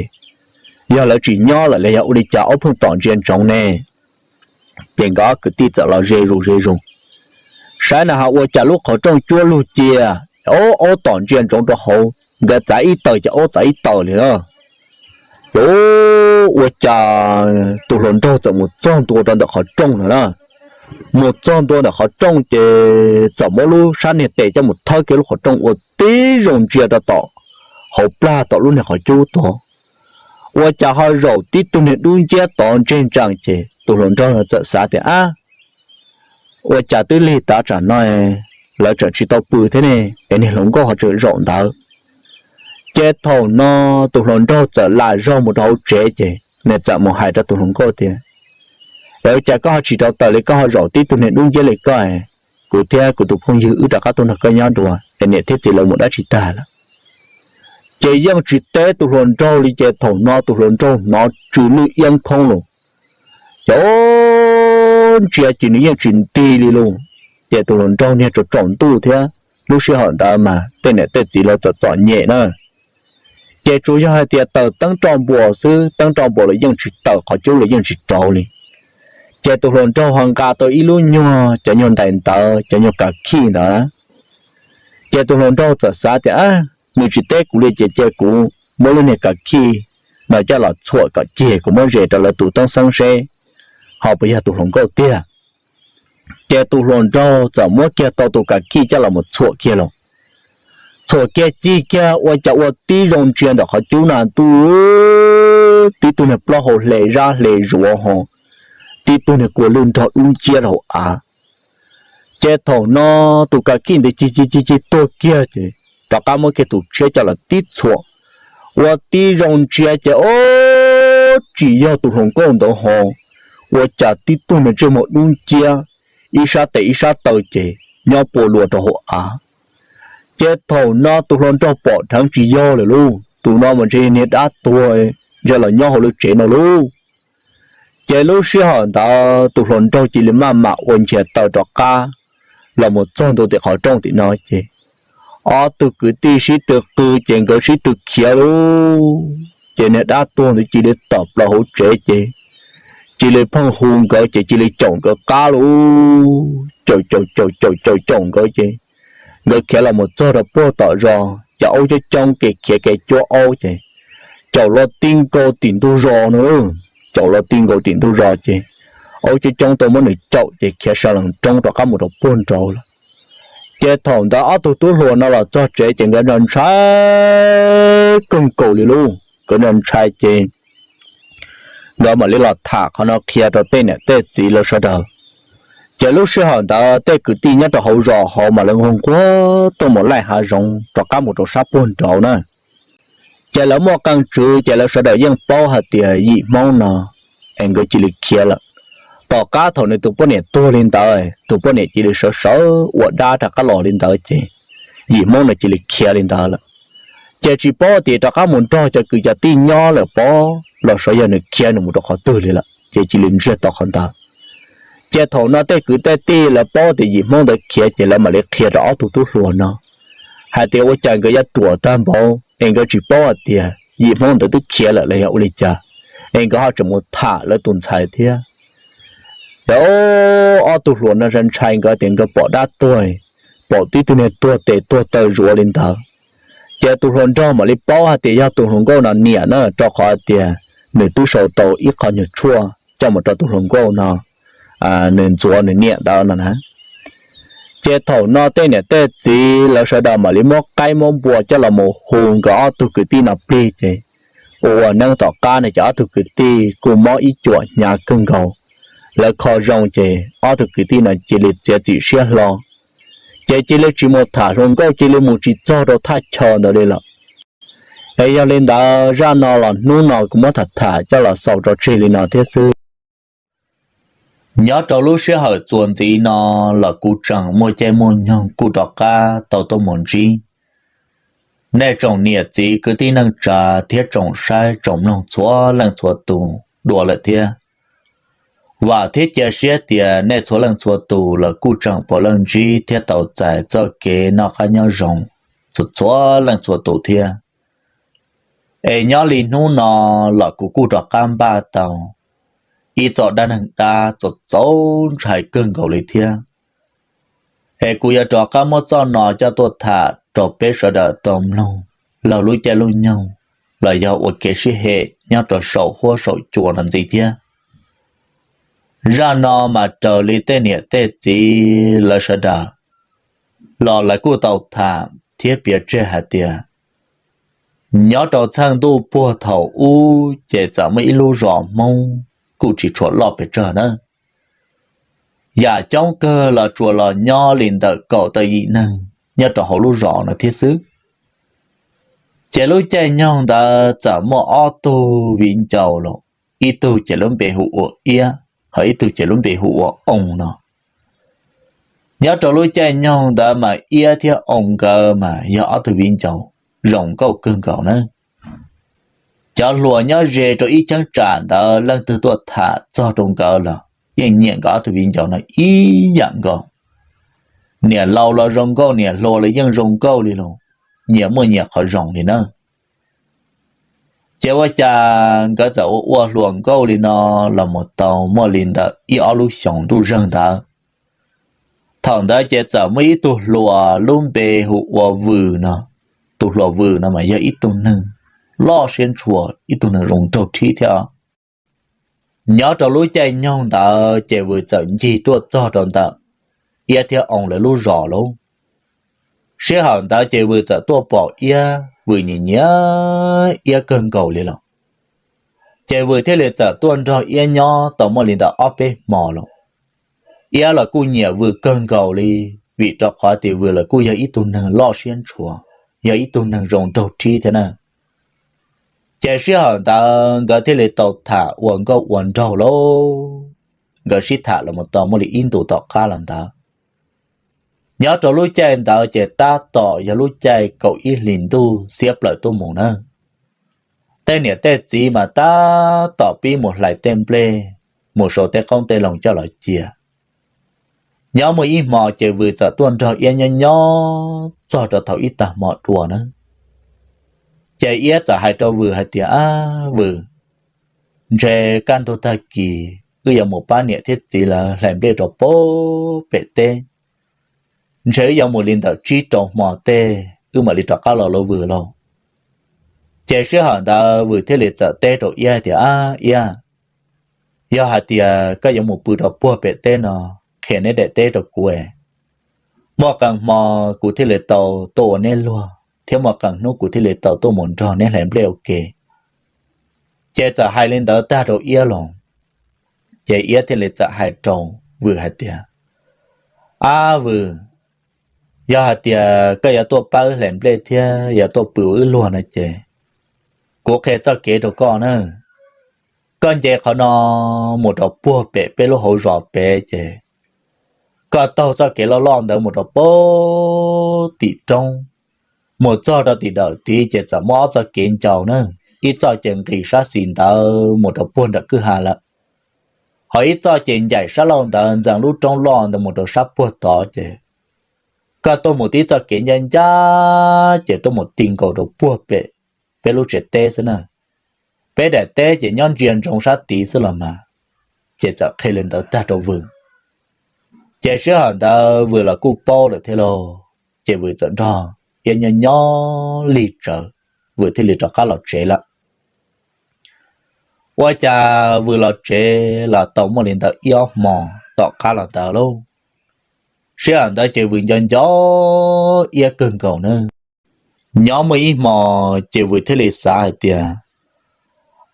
yog lawv tsis nyob lawm los yog ua li cas aub pheej tom ntsia ntsoov ne. Ces nkawd ob kwv tij txawm los ze zus ze zus saib na has ua cas lub qhov rooj cuab lug cia, o, aub tom ntsia ntsoov rau hauv, nkawd txav ib taws ces aub txav ib taws li na. Ces ua cas tus hluas nraug txawm mus txog ntua rau ntawm qhov rooj no na. Mus txog ntua ntawm qhov rooj ces txawm muab lub sab niag tes coj mus thawb kiag lub qhov rooj ua tib zoo ntsia rau tom hauv plag tom lub niag qhov cub tod. Ua cas ho zaum tib tug niag dub nciab tod ntseg ntsees ces tus hluas nraug no txawm xav tias, ab, ua cas twb lig tav tsam no lawv tseem tsis tau pw thiab ne, es niag hluas nkauj ho tseem zaum ntawd. Ces thaum no tus hluas nraug txawm lam zog mus rau hauv tsev ces nws txawm mus hais rau tus hluas nkauj tias, es ua cas koj ho tsis rau taws li, koj ho zaum tib tug niag dub nciab li koj, kuv thiab kuv tus phooj ywg wb rov qab tuaj nrog koj nyob dua es niam thiab txiv lawv mus dab tsi tag lawm. Ces yeej tsis teb tus hluas nraug li ces thaum no tus hluas nraug hnov tsw lwj iab khoob los. Ces ntsia ces nws yeej tsis nti li lauj. Ces tus hluas nraug niag tsaus tsaus ntuj thiab, lub sij hawm ntawd mas tej niam tej txiv lawv txom txom nyem na. Ces tsuas yog hais tias taws teeb roj npuas xwb, teeb roj npuas los yeej tsis taws, qhov cub los yeej tsis rauv li. Ces tus hluas nraug ho nqa tau ib lub nyuag, cov nyuag ntais ntawd, cov nyuag kav khij ntawd. Ces tus hluas nraug txawm xav tias, nws tsis teb kuv li ces cia kuv muab lub niag kav khij no coj los txhuam kom cig kuv muab zes rau lawv tus teeb xeeb seb ho puas yog tus hluas nkauj tiag. Ces tus hluas nraug txawm muab kiag tau tus kav khij coj los mus txhuam kiag los. Txhuam kiag cig kiag ua cas ua tib zoo ntsia ntawm qhov cub na ntuj, tib tug niag plaub hau hle zab hle zuav ho, tib tug niag kua lwj nrog dub nciab rau hauv av. Ces thaum no tus kav khij ntawd cig cig cig cig tuag kiag ces rov qab muab kiag tus tshiab coj los tib txhuam, ua tib zoo ntsia ces o, tsis yog tus hluas nkauj ntawd ho, ua cas tib tug niag ntsej muag dub nciab, ib sab tes ib sab taw ces nyob pua luas rau hauv av. Ces thaum no tus hluas nraug pom dheev tsis yog lawm lauj, tus no mas ntshe niag dab tuag, ntshe los nyob hauv lub tsev no lauj. Ces lub sij hawm ntawd tus hluas nraug cia li maj mam ua nchias taw rov qab los mus txog ntua tim qhov rooj tim no ces ob tug kwv tij sib tw qw ces nkawd sib tw khiav lauj. Ces niag dab tuag ntawd cia li tawm plaws hauv tsev ces cia li pheej hu nkawd ces cia li caum nkawd qab lauj. Caum caum caum caum caum caum nkawd ces nkawd khiav los mus txog rau puag tom zos ces aub coob coob kev khiav kev cuab aub ces caum los ti nkaus tim ntug zos no. Caum los ti nkaus tim ntug zos ces aub coob coob tau muab nws caum ces khiav sawv lees roob rov qab mus rau puag nraud lawm. Ces thaum ntawd ob tug tub hluas no los txog tsev ces nkawd ntshai kawg nkaus li lauj. Nkawd ntshai ces nkawd mam li los tham qhov no qhia rau tej niam tej txiv lawv sawv daws. Ces lub sij hawm ntawd tej kwv tij nyob rau hauv zos hauv mas lawv nquag nquag tuaj mus laij hav zoov rov qab mus rau sab puag nraud na. Ces lawv muaj qee tswv ces lawv sawv daws yeej paub hais tias yim Hmoob no es nkawd cia li khiav lawm. Tom qab thaum nws tus poj niam tuag li ntawd, tus poj niam cia li sawv sawv ua dab rov qab los li ntawd ces yim Hmoob no cia li khiav li ntawd lawm. Ces tsis paub tias rov qab mus nrog cov kwv cov tij nyob lawm pob los xyov yog nws khiav nws mus rau qhov twg li lawm ces cia li ntsiag to qhov ntawd. Ces thaum no tej kwv tej tij lawv paub tias yim Hmoob ntawd khiav ces lawv mam li qhia rau ob tug tub hluas no hais tias ua cas nkawd yuav ruam tag npaum es nkawd tsis paub hais tias yim Hmoob ntawd twb khiav lawm los yog ua li cas es nkawd ho tseem mus tham lawv tus ntxhais thiab. Ces ob tug hluas no ntshai ntshai nkawd tias nkawd pom dab tuag, pom tib tug niag tuag tes tuag taw zuav li ntawd. Ces tus hluas nraug mam li paub hais tias yog tus hluas nkauj no niam na, rau qhov tias nws twb sau tau ib qho nyuag tshuaj coj mus rau tus hluas nkauj no, nws ntxuav nws niam ntawd no na. Ces thaum no tej niam tej txiv lawv sawv daws mam li muab qaib muab npua coj los mus hu nkawd ob tug kwv tij no plig ces ua ua neeb tom qab no ces ob tug kwv tij kuj mob ib cuam hnyav kawg nkaus. Lawv kho zoo ces ob tug kwv tij no cia li txiav txim siab hlo, ces cia li tsis mus tham hluas nkauj, cia li mus tsis txog rau thaj chaw ntawd li lawm. Es yog li ntawd zaj no los hnub no kuv muab tham tham coj los xaus rau tseg li no thiab xwb. Nyob rau lub sij hawm txuas ntxiv no los kuv tseem muaj caij muaj nyoog kuj rov qab tau tuaj mus ntsib nej tsoom niam txiv kwv tij neej tsa thiab tsoom saib tsoom mloog txhua leej txhua tus dua lawm thiab. Vam thiab cia siab tias nej txhua leej txhua tus los kuj tseem puav leej ntsib thiab tau txais txoj kev noj qab nyob zoo txhua txhua leej txhua tus thiab. Es nyob li hnub no los kuv kuj rov qab npaj tau ib txoj dab neeg dab txaus txaus ntshai kawg nkaus li thiab. Es kuv yuav rov qab muab txoj no coj tuaj tham rau peb sawv daws tau mloog laug lub caij lub nyoog los yog ua kev sib hem nyob rau saum huab saum cua no ntxiv thiab. Zaj no mas raws li tej niam tej txiv lawv sawv daws los lawv kuj tau tham thiab piav tseg hais tias nyob rau txheej ntuj puag thaum ub ces txawm muaj ib lub zos Hmoob kuj tsis tshua loj pes tsawg na. Yam coob kawg los tsuas los nyob li ntawm kaum tawm yim neeg nyob rau hauv lub zos no thiab xwb. Ces lub caij nyoog ntawd txawm muaj ob tug viv ncaus los, ib tug ces lub npe hu ua Iab, ho ib tug ces lub npe hu ua Oo no. Nyob rau lub caij nyoog ntawd mas Iab thiab Oo nkawd mas yog ob tug viv ncaus zoo nkauj kawg nkaus na. Cov hluas nyob ze rau ib cheeb tsam ntawd leej twg tuaj tham txog rau nkawd los yeej nyiam nkawd ob tug viv ncaus no ib yam nkaus. Niam laus los zoo nkauj, niam hluas los yeej zoo nkauj li los, nyias muaj nyias qhov zoo li na. Ces ua cas nkawd txawm ua ua hluas nkauj li no los mus tau muaj li ntawm ib ob lub xyoos ntuj zeeg ntawd. Thaum ntawd ces txawm muaj ib tug hluas lub npe hu ua Vws no. Tus hluas Vws no mas yog ib tug neeg loj siab ntshua, ib tug neeg zoo nraug rhib thiab. Nyob rau lub caij nyoog ntawd ces Vws txawm ncig tuaj txog rau ntawm Iab thiab Oo lawv lub zos lauj. Sij hawm ntawd ces Vws txawm tuaj pom Iab, Vws nyiam nyiam Iab kawg nkaus li los. Ces Vws thiaj li txawm tuaj nrog Iab nyob tau muaj li ntawm ob peb hmo los. Iab los kuj nyiam Vws kawg nkaus li, vim rau qhov tias Vws los kuj yog ib tug neeg loj siab ntshua, yog ib tug neeg zoo nraug rhib thiab na. Ces sij hawm ntawd nkawd thiaj li tau tham ua nkauj ua nraug lauj. Nkawd sib tham los mus tau muaj li ib ntus tom qab los ntawd. Nyob rau lub caij ntawd ces tab tom yog lub caij kaum ib hlis ntuj xiab plaws tuaj mus na. Tej niam tej txiv mas tab tom pib mus hlais tej nplej, mus sau tej qoob tej loo coj los cia. Nyob muaj ib hmo ces Vws txawm tuaj nrog Iab nyob nyob txog rau thaum ib tag hmo dua na. Ces Iab txawm hais rau Vws hais tias, Ab Vws, ntshe kaj ntug tag kis wb yuav mus pab niam thiab txiv lawv hlais nplej rau pem teb. Ntshe wb yuav mus li ntawm tsib rau hmo tej wb mam li rov qab los lauj Vws lauj. Ces sij hawm ntawd Vws thiaj li txawm teb rau Iab tias, Ab Iab, yog hais tias koj yuav mus pw rau puag pem teb no, qhia neb daim teb rau kuv, muaj qee hmo kuv thiaj li tau tuaj ua neb luag thiab muaj qee hnub kuv thiaj li tau tuaj mus nrog neb hlais nplej ua ke. Ces txawm hais li ntawd tag rau Iab los, ces Iab thiaj li txawm hais rau Vws hais tias, Ab Vws, yog hais tias koj yuav tuaj pab wb hlais nplej thiab yuav tuaj pw ua wb luag no ces kuv qhia txoj kev rau koj na. Koj nce qhov no mus rau puag pem peb lub hauv zos pem ces Koj taug txoj kev loj loj ntawd mus rau pem tim roob, mus txog rau tim dawm tid ces txawm muaj ob txoj kev ncau na, ib txoj ces nqis sab xis ntawd mus rau puag nram kwj ha lawm, ho ib txoj ces ncaim sab laug ntawd ntxeev lub roob loj ntawd mus rau sab puag tod ces koj tuaj mus tib txoj kev ncaj ncaj ces tuaj mus ti nkaus rau puag pem peb lub tsev teb xwb na. Peb daim teb ces nyob ntsia ntsoov sab tid xwb los mas. Ces txawm qhia li ntawd tag rau Vwm. Ces sij hawm ntawd Vwm los kuj paub lawm thiab lauj, ces Vwm txawm nrog Iab nyob nyob lig tsawv, Vwm thiaj li rov qab los tsev lawm. Ua cas Vwm los tsev los tau muaj li ntawd ib ob hmo tom qab los ntawd lauj, sij hawm ntawd ces Vwm nco nco Iab kawg nkaus na. Nyob muaj ib hmo ces Vwm thiaj li xav hais tias,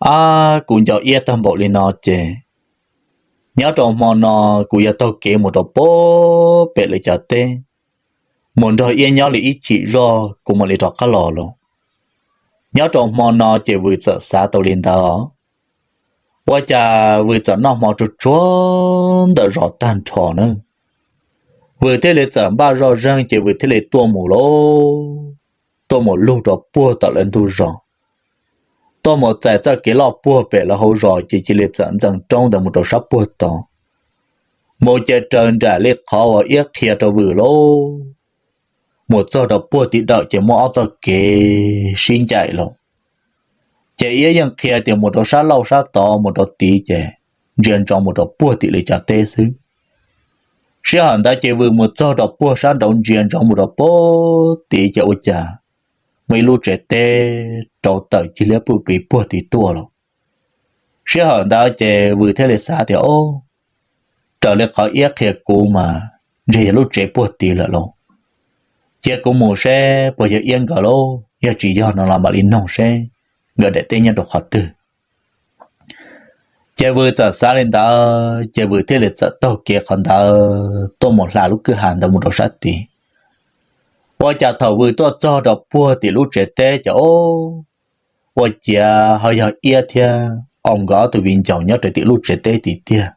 Ab, kuv nco Iab tag npaum li no ces nyob rau hmo no kuv yuav taug kev mus rau puag pem lawv cov teb, mus nrog Iab nyob li ib chim zoj kuv mam li rov qab los lauj. Nyob rau hmo no ces Vwm txawm xav tau li ntawd. Ua cas Vwm txawm noj hmo tsuag tsuag ntawm zos tag nrho na, Vwm thiaj li txawm npaj zoj zeeg ces Vwm thiaj li tuaj mus lauj, tuaj mus lug rau puag tom lawv ntug zos, tuaj mus txais txoj kev loj puag pem lawv hauv zos ces cia li txawm ntxeev roob ntawd mus rau sab puag tod, mus ces raws nraim li qhov uas Iab qhia rau Vwm lauj. Mus txog rau puag tim dawm ces muaj ob txoj kev sib ncaim lauj. Ces Iab yeej qhia tias mus rau sab laug sab tod mus rau tid ces ntsia ntsoov mus rau puag tim lawv cov teb xwb. Sij hawm ntawd ces Vwm mus txog rau puag sab nraud ntsia ntsoov mus rau puag tid ces ua cas muaj ib lub tsev teb rau tawm cig liab pwj piv puag tid tuaj lauj. Sij hawm ntawd ces Vwm thiaj li xav tias, Ob, raws li qhov Iab qhia kuv mas ntshe yog lub tsev puag tid lawm lauj. Cia kuv mus seb puas yog Iab nkawd lauj, yog tsis yog no los mam li noog seb nkawd daim teb nyob rau qhov twg. Ces Vwm txawm xav li ntawd ces Vwm thiaj li txawm taug kev qhov ntawd tuaj mus hla lub kwj ha ntawd mus rau sab tid. Ua cas thaum Vwm tuaj txog rau puag tim lub tsev teb ces ob, ua ciav ho yog Iab thiab Au nkawd ob tug viv ncaus nyob rau tim lub tsev teb tid tiag.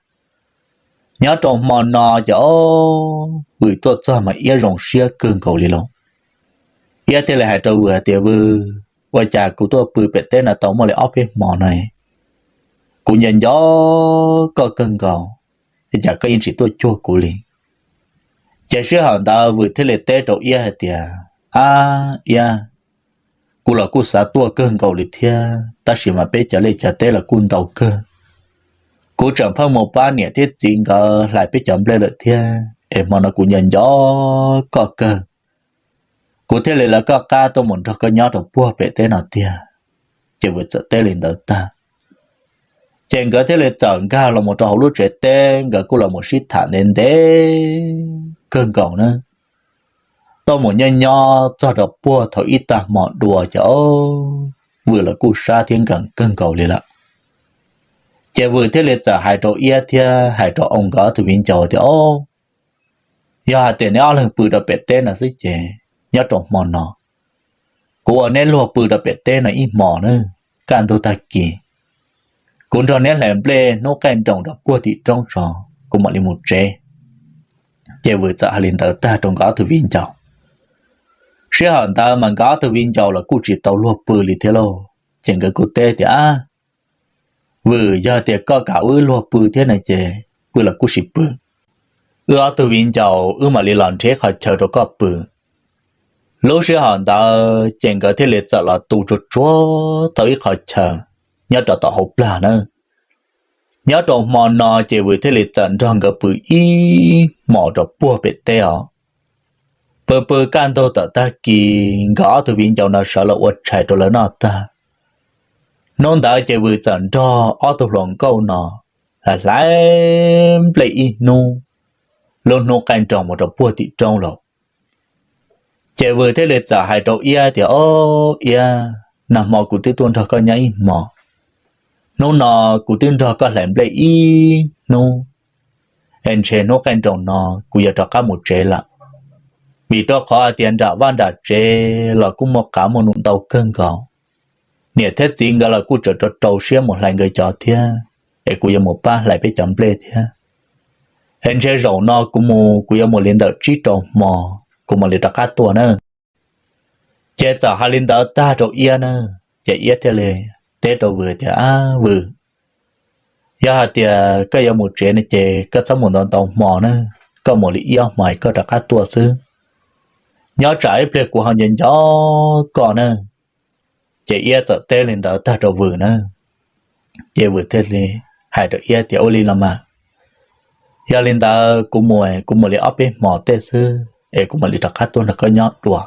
Nyob rau hmo no ces ob, Vwm tuaj txog mas Iab zoo siab kawg nkaus li lauj. Iab thiaj li hais rau Vwm hais tias, Vwm, ua cas kuv tuaj pw pem teb no tau muaj li ob peb hmo no, kuv nco nco koj kawg nkaus, ua cas koj yeej tsis tuaj cuag kuv li? Ces sij hawm ntawd Vwm thiaj li teb rau Iab hais tias, Ab Iab, kuv los kuj xav tuaj kawg nkaus li thiab, tab sis mas peb cov liaj cov teb los kuj ntau kawg. Kuv tseem pheej mus pab niam thiab txiv nkawd hlais peb cov nplej lawm thiab, es hmo no kuv nco nco koj kawg, kuv thiaj li lawv koj qab tuaj mus nrog koj nyob rau puag pem teb no tiag. Ces Vwm txawm teb li ntawd tag, ces nkawd thiaj li txawm nkag los mus rau hauv lub tsev teb, nkawd kuj los mus sib tham ntev ntev kawg nkaus na. Tuaj mus nyob nyob txog rau puag thaum ib tag hmo dua ces ob, Vwm los kuj sab thiab nkees kawg nkaus li lawm. Ces Vwm thiaj li txawm hais rau Iab thiab hais rau Au nkawd ob tug viv ncaus tias, Ob, yog hais tias neb ob leeg pw rau pem teb no xwb ces nyob rau hmo no kuv ua neb luag pw rau pem teb no ib hmos na, kaj ntug tag kis kuv nrog neb hlais nplej hnub qaij nroos rau puag tim roob tso, kuv mam li mus tsev. Ces Vwm txawm hais li ntawd tag rau nkawd ob tug viv ncaus. Sij hawm ntawd mas nkawd ob tug viv ncaus los kuj tsis tau luag pw li thiab lauj, ces nkawd kuj teb tias, Ab, Vwm, yog tias koj kam wb luag pw thiab no ces pw los kuj sim pw. Wb ob tug viv ncaus wb mam li los nrhiav qhov chaw rau koj pw. Lub sij hawm ntawd ces nkawd thiaj li txawm los tu tsuag tsuag tau ib qhov chaw nyob rau tom hauv plag na. Nyob rau hmo no ces Vwm thiaj li txawm nrog nkawd pw ib hmos rau puag pem teb os. Pw pw kaj ntug tawm tag kis nkawd ob tug viv ncaus no sawv los ua tshais rau lawv noj tag, hnub ntawd ces Vwm txawm nrog ob tug hluas nkauj no hlais nplej ib hnub, lub hnub qaij nroos mus rau puag tim roob lawm. Ces Vwm thiaj li txawm hais rau Iab tias, Ob Iab, nag hmo kuv twb tuaj nrog koj nyob ib hmos, hnub no kuv twb nrog koj hlais nplej ib hnub, es ntshe hnub qaij nroos no kuv yuav rov qab mus tsev lawm, vim rau qhov hais tias nram vaj nram tsev los kuj muaj qav muaj num ntau kawg nkaus. Niam thiab txiv nkawd los kuj tseem rau rau siab mus hlais nkawd cov thiab, es kuv yuav mus pab hlais peb cov nplej thiab. Es ntshe zaum no kuv mus kuv yuav mus li ntawm tsib rau hmo, kuv mam li rov qab tuaj na. Ces txawm hais li ntawd tag rau Iab na, ces Iab thiaj li teb rau Vwm tias, Ab Vwm, yog hais tias koj yuav mus tsev no ces koj txhob mus ntau ntau hmo na, koj mus li ib ob hmos koj rov qab tuaj xwb. Nyob tsam ib pliag kuv ho nco nco koj na. Ces Iab txawm teb li ntawd tag rau Vwm na, ces Vwm thiaj li hais rau Iab tias, Ua li los mas, yog li ntawd kuv mus, kuv mus li ob peb hmos tej xwb es kuv mam li rov qab tuaj nrog koj nyob dua.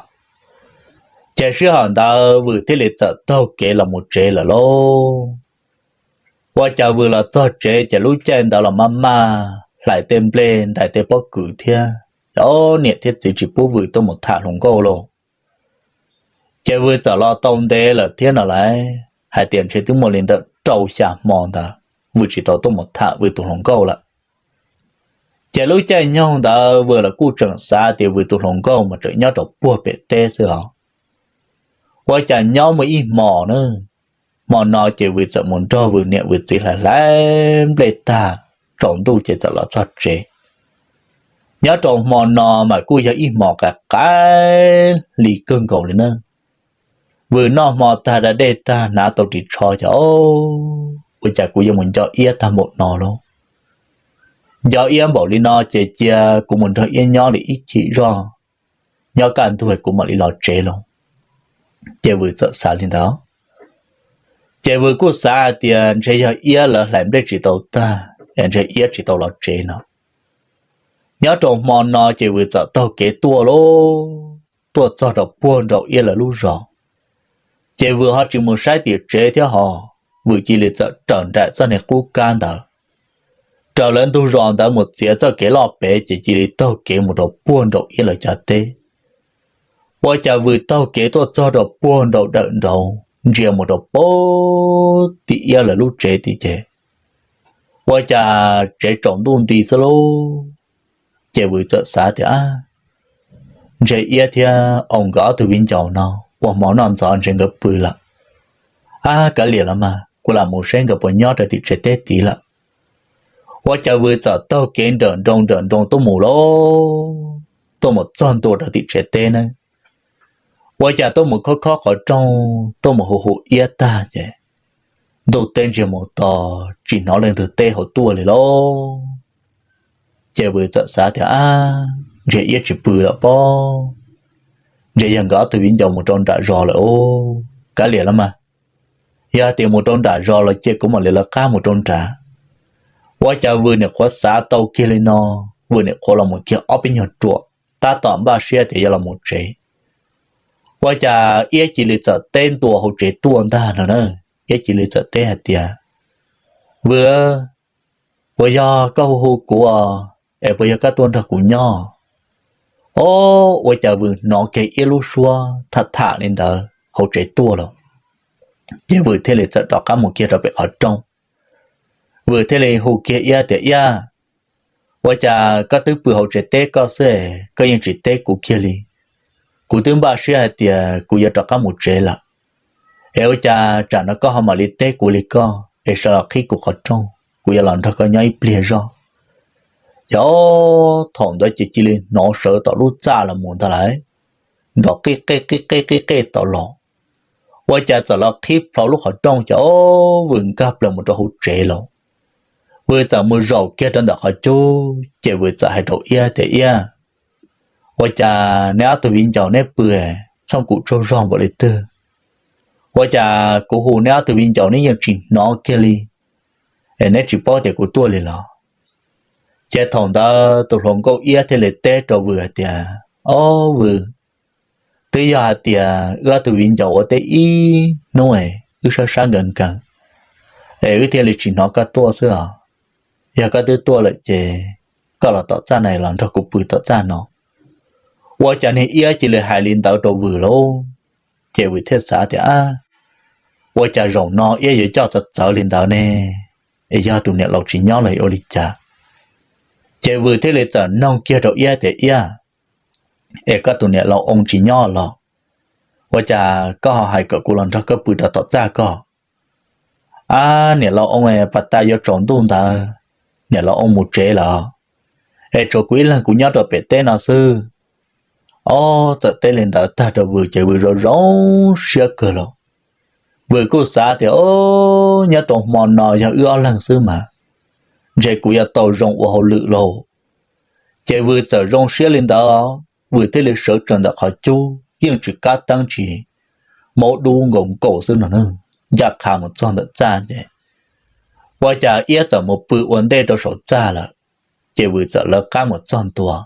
Ces sij hawm ntawd Vwm thiaj li txawm taug kev los mus tsev lawm lauj. Ua cas Vwm los txog tsev ces lub caij ntawd los maj maj hlais tej nplej ntais tej pob kws thiab, niam thiab txiv tsis pub Vwm tuaj mus tham hluas nkauj lauj. Ces Vwm txawm los tau ntev lawm thiab no lawm, hais tias ntshe twb muaj li ntawm rau xya hmo ntawd Vwm tsis tau tuaj mus tham Vwm tus hluas nkauj lawm. Ces lub caij nyoog ntawd Vwm los kuj tseem xav tias Vwm tus hluas nkauj mas tseem nyob rau puag pem teb xwb os. Ua cas nyob muaj ib hmos na, hmo no ces Vwm txawm mus nrog Vwm niam Vwm txiv hlais hlais nplej tag, tsaus ntuj ces txawm los txog tsev. Nyob rau hmo no mas kuj yog ib hmos qaim qaim li kawg nkaus li na. Vwm noj hmo tag da dej tag hnav tau ris tsho ces, Ua cas kuv yuav mus nco Iab tag npaum no lauj? Nco Iab npaum li no ces cia kuv mus nrog Iab nyob li ib chim zog, nyob kaj ntug kuv mam li los tsev lauj. Ces Vwm txawm xav li ntawd. Ces Vwm kuj xav hais tias ntshe yog Iab lawv hlais nplej tsis tau tag es ntshe Iab tsis tau los tsev no. Nyob rau hmo no ces Vwm txawm taug kev tuaj lauj, tuaj txog rau puag nraum Iab lawv lub zos. Ces Vwm ho tsis mus saib tim tsev thiab ho, Vwm cia li txawm raws nraim txoj niag qub kab ntawd, raws lawv ntug zos ntawd mus txiav txoj kev loj pem ces cia li taug kev mus rau puag nraum Iab lawv cov teb. Ua cas Vwm taug kev tuaj txog rau puag nraum dawm nraud ntsia mus rau puag tim Iab lawv lub tsev tid ces, ua cas tsev tsaus ntuj nti xwb lauj. Ces Vwm txawm xav tias, Ntshe Iab thiab Oos nkawd ob tug viv ncaus no ua hmo noj ntxov ntshe nkawd pw lawm. Ab, kav liam los mas, kuv lam mus saib nkawd puas nyob rau tim tsev teb tid lawm. Ua cas Vwm txawm taug kev nrawm nroos nrawm nroos tuaj mus lauj, tuaj mus txog ntua rau tim tsev teb na. Ua cas tuaj mus khob khob qhov rooj, tuaj mus hu hu Iab tag ces ntuj teb ntsiag mus to, tsis hnov leej twg teb hauv tuaj li lauj. Ces Vwm txawm xav tias, Ab, ntshe Iab tsis pw lawm pob, ntshe yog nkawd ob tug viv ncaus mus rau nram zos lawm os. Kav liam los mas, yog tias mus rau nram zos los cia kuv mam li lawv qab mus rau nram. Ua cas Vwm nim qhuav xav tau kiag li no, Vwm nim qhuav los mus kiag ob peb nyuag ruam, tab tom npaj siab tias yuav los mus tsev. Ua cas Iab cia li txawm teb ntua hauv tsev tuaj ntag no na. Iab cia li txawm teb hais tias, Vwm, puas yog koj hu hu kuv es puas yog koj tuaj nrog kuv nyob? Ob, ua cas Vwm hnov kiag Iab lub suab tham tham li ntawd hauv tsev tuaj lawm. Ces Vwm thiaj li txawm rov qab mus kiag rau pem qhov rooj. Vwm thiaj li hu kiag Iab tias, Iab, ua cas koj twb pw hauv tsev teb koj xwb, koj yeej tsis teb kuv kiag li? Kuv twb npaj siab hais tias kuv yuav rov qab mus tsev lawm, es ua cas tsam no koj ho mam li teb kuv li koj es sawv los qhib kuv qhov rooj, kuv yuav los nrog koj nyob ib pliag zog. Yog thaum ntawd ces cia li hnov sawv tom lub txaj los mus ntag lauj, nrov qij qej qij qej qij qej tod los. Ua cas txawm los qhib plho lub qhov rooj ces ob, Vwm nkag plaws mus rau hauv tsev lawm. Vwm txawm mus zaum kiag rau ntawm qhov cub ces Vwm txawm hais rau Iab tias, Iab, ua cas neb ob tug viv ncaus neb pw txhooj kum tsaug zog npaum li twg? Ua cas kuv hu neb ob tug viv ncaus neb yeej tsis hnov kiag li, es neb tsis paub tias kuv tuaj li los? Ces thaum ntawd tus hluas nkauj Iab thiaj li teb rau Vwm hais tias, Ob Vwm, twb yog hais tias wb ob tug viv ncaus ua teb ib hnub es wb sab sab nkees nkees es wb thiaj li tsis hnov koj tuaj xwb os. Yog koj twb tuaj lawm ces koj los tom txaj no los nrog kuv pw tom txaj no. Ua cas niag Iab cia li hais li ntawd rau Vwm lauj? Ces Vwm thiaj xav tias, Ab, ua cas zaum no Iab yuav coj txawv txawv li ntawd ne? Es yog tus niam laus tsis nyob los ua li cas? Ces Vwm thiaj li txawm noog kiag rau Iab tias, Iab, es koj tus niam laus Oo tsis nyob los? Ua cas koj ho hais kom kuv los nrog koj pw rau tom txaj koj? Ab, niam laus Oo pas tas yuav tsaus ntuj ntawd, niam laus Oo mus tsev lawm. es tshuav kuv ib leeg kuv nyob rau pem teb no xwb. Ob txawm teb li ntawd tag rau Vwm ces Vwm zoo zoo siab kawg los. Vwm kuj xav tias, o, nyob rau hmo no yog wb ob leeg xwb mas ntshe kuv yuav tau zoo ua hauj lwm lauj. Ces Vwm txawm zoo siab li ntawd, Vwm thiaj li sawv tsees ntawm qhov cub yeej tsis kab teeb tsis, maub dub nkaus nkaus xwb no na, ncaj qha mus txog ntawm txaj ces ua cas Iab txawm mus pw ua ntej rau saum txaj lawm. Ces Vwm txawm lawv qab mus txog ntua,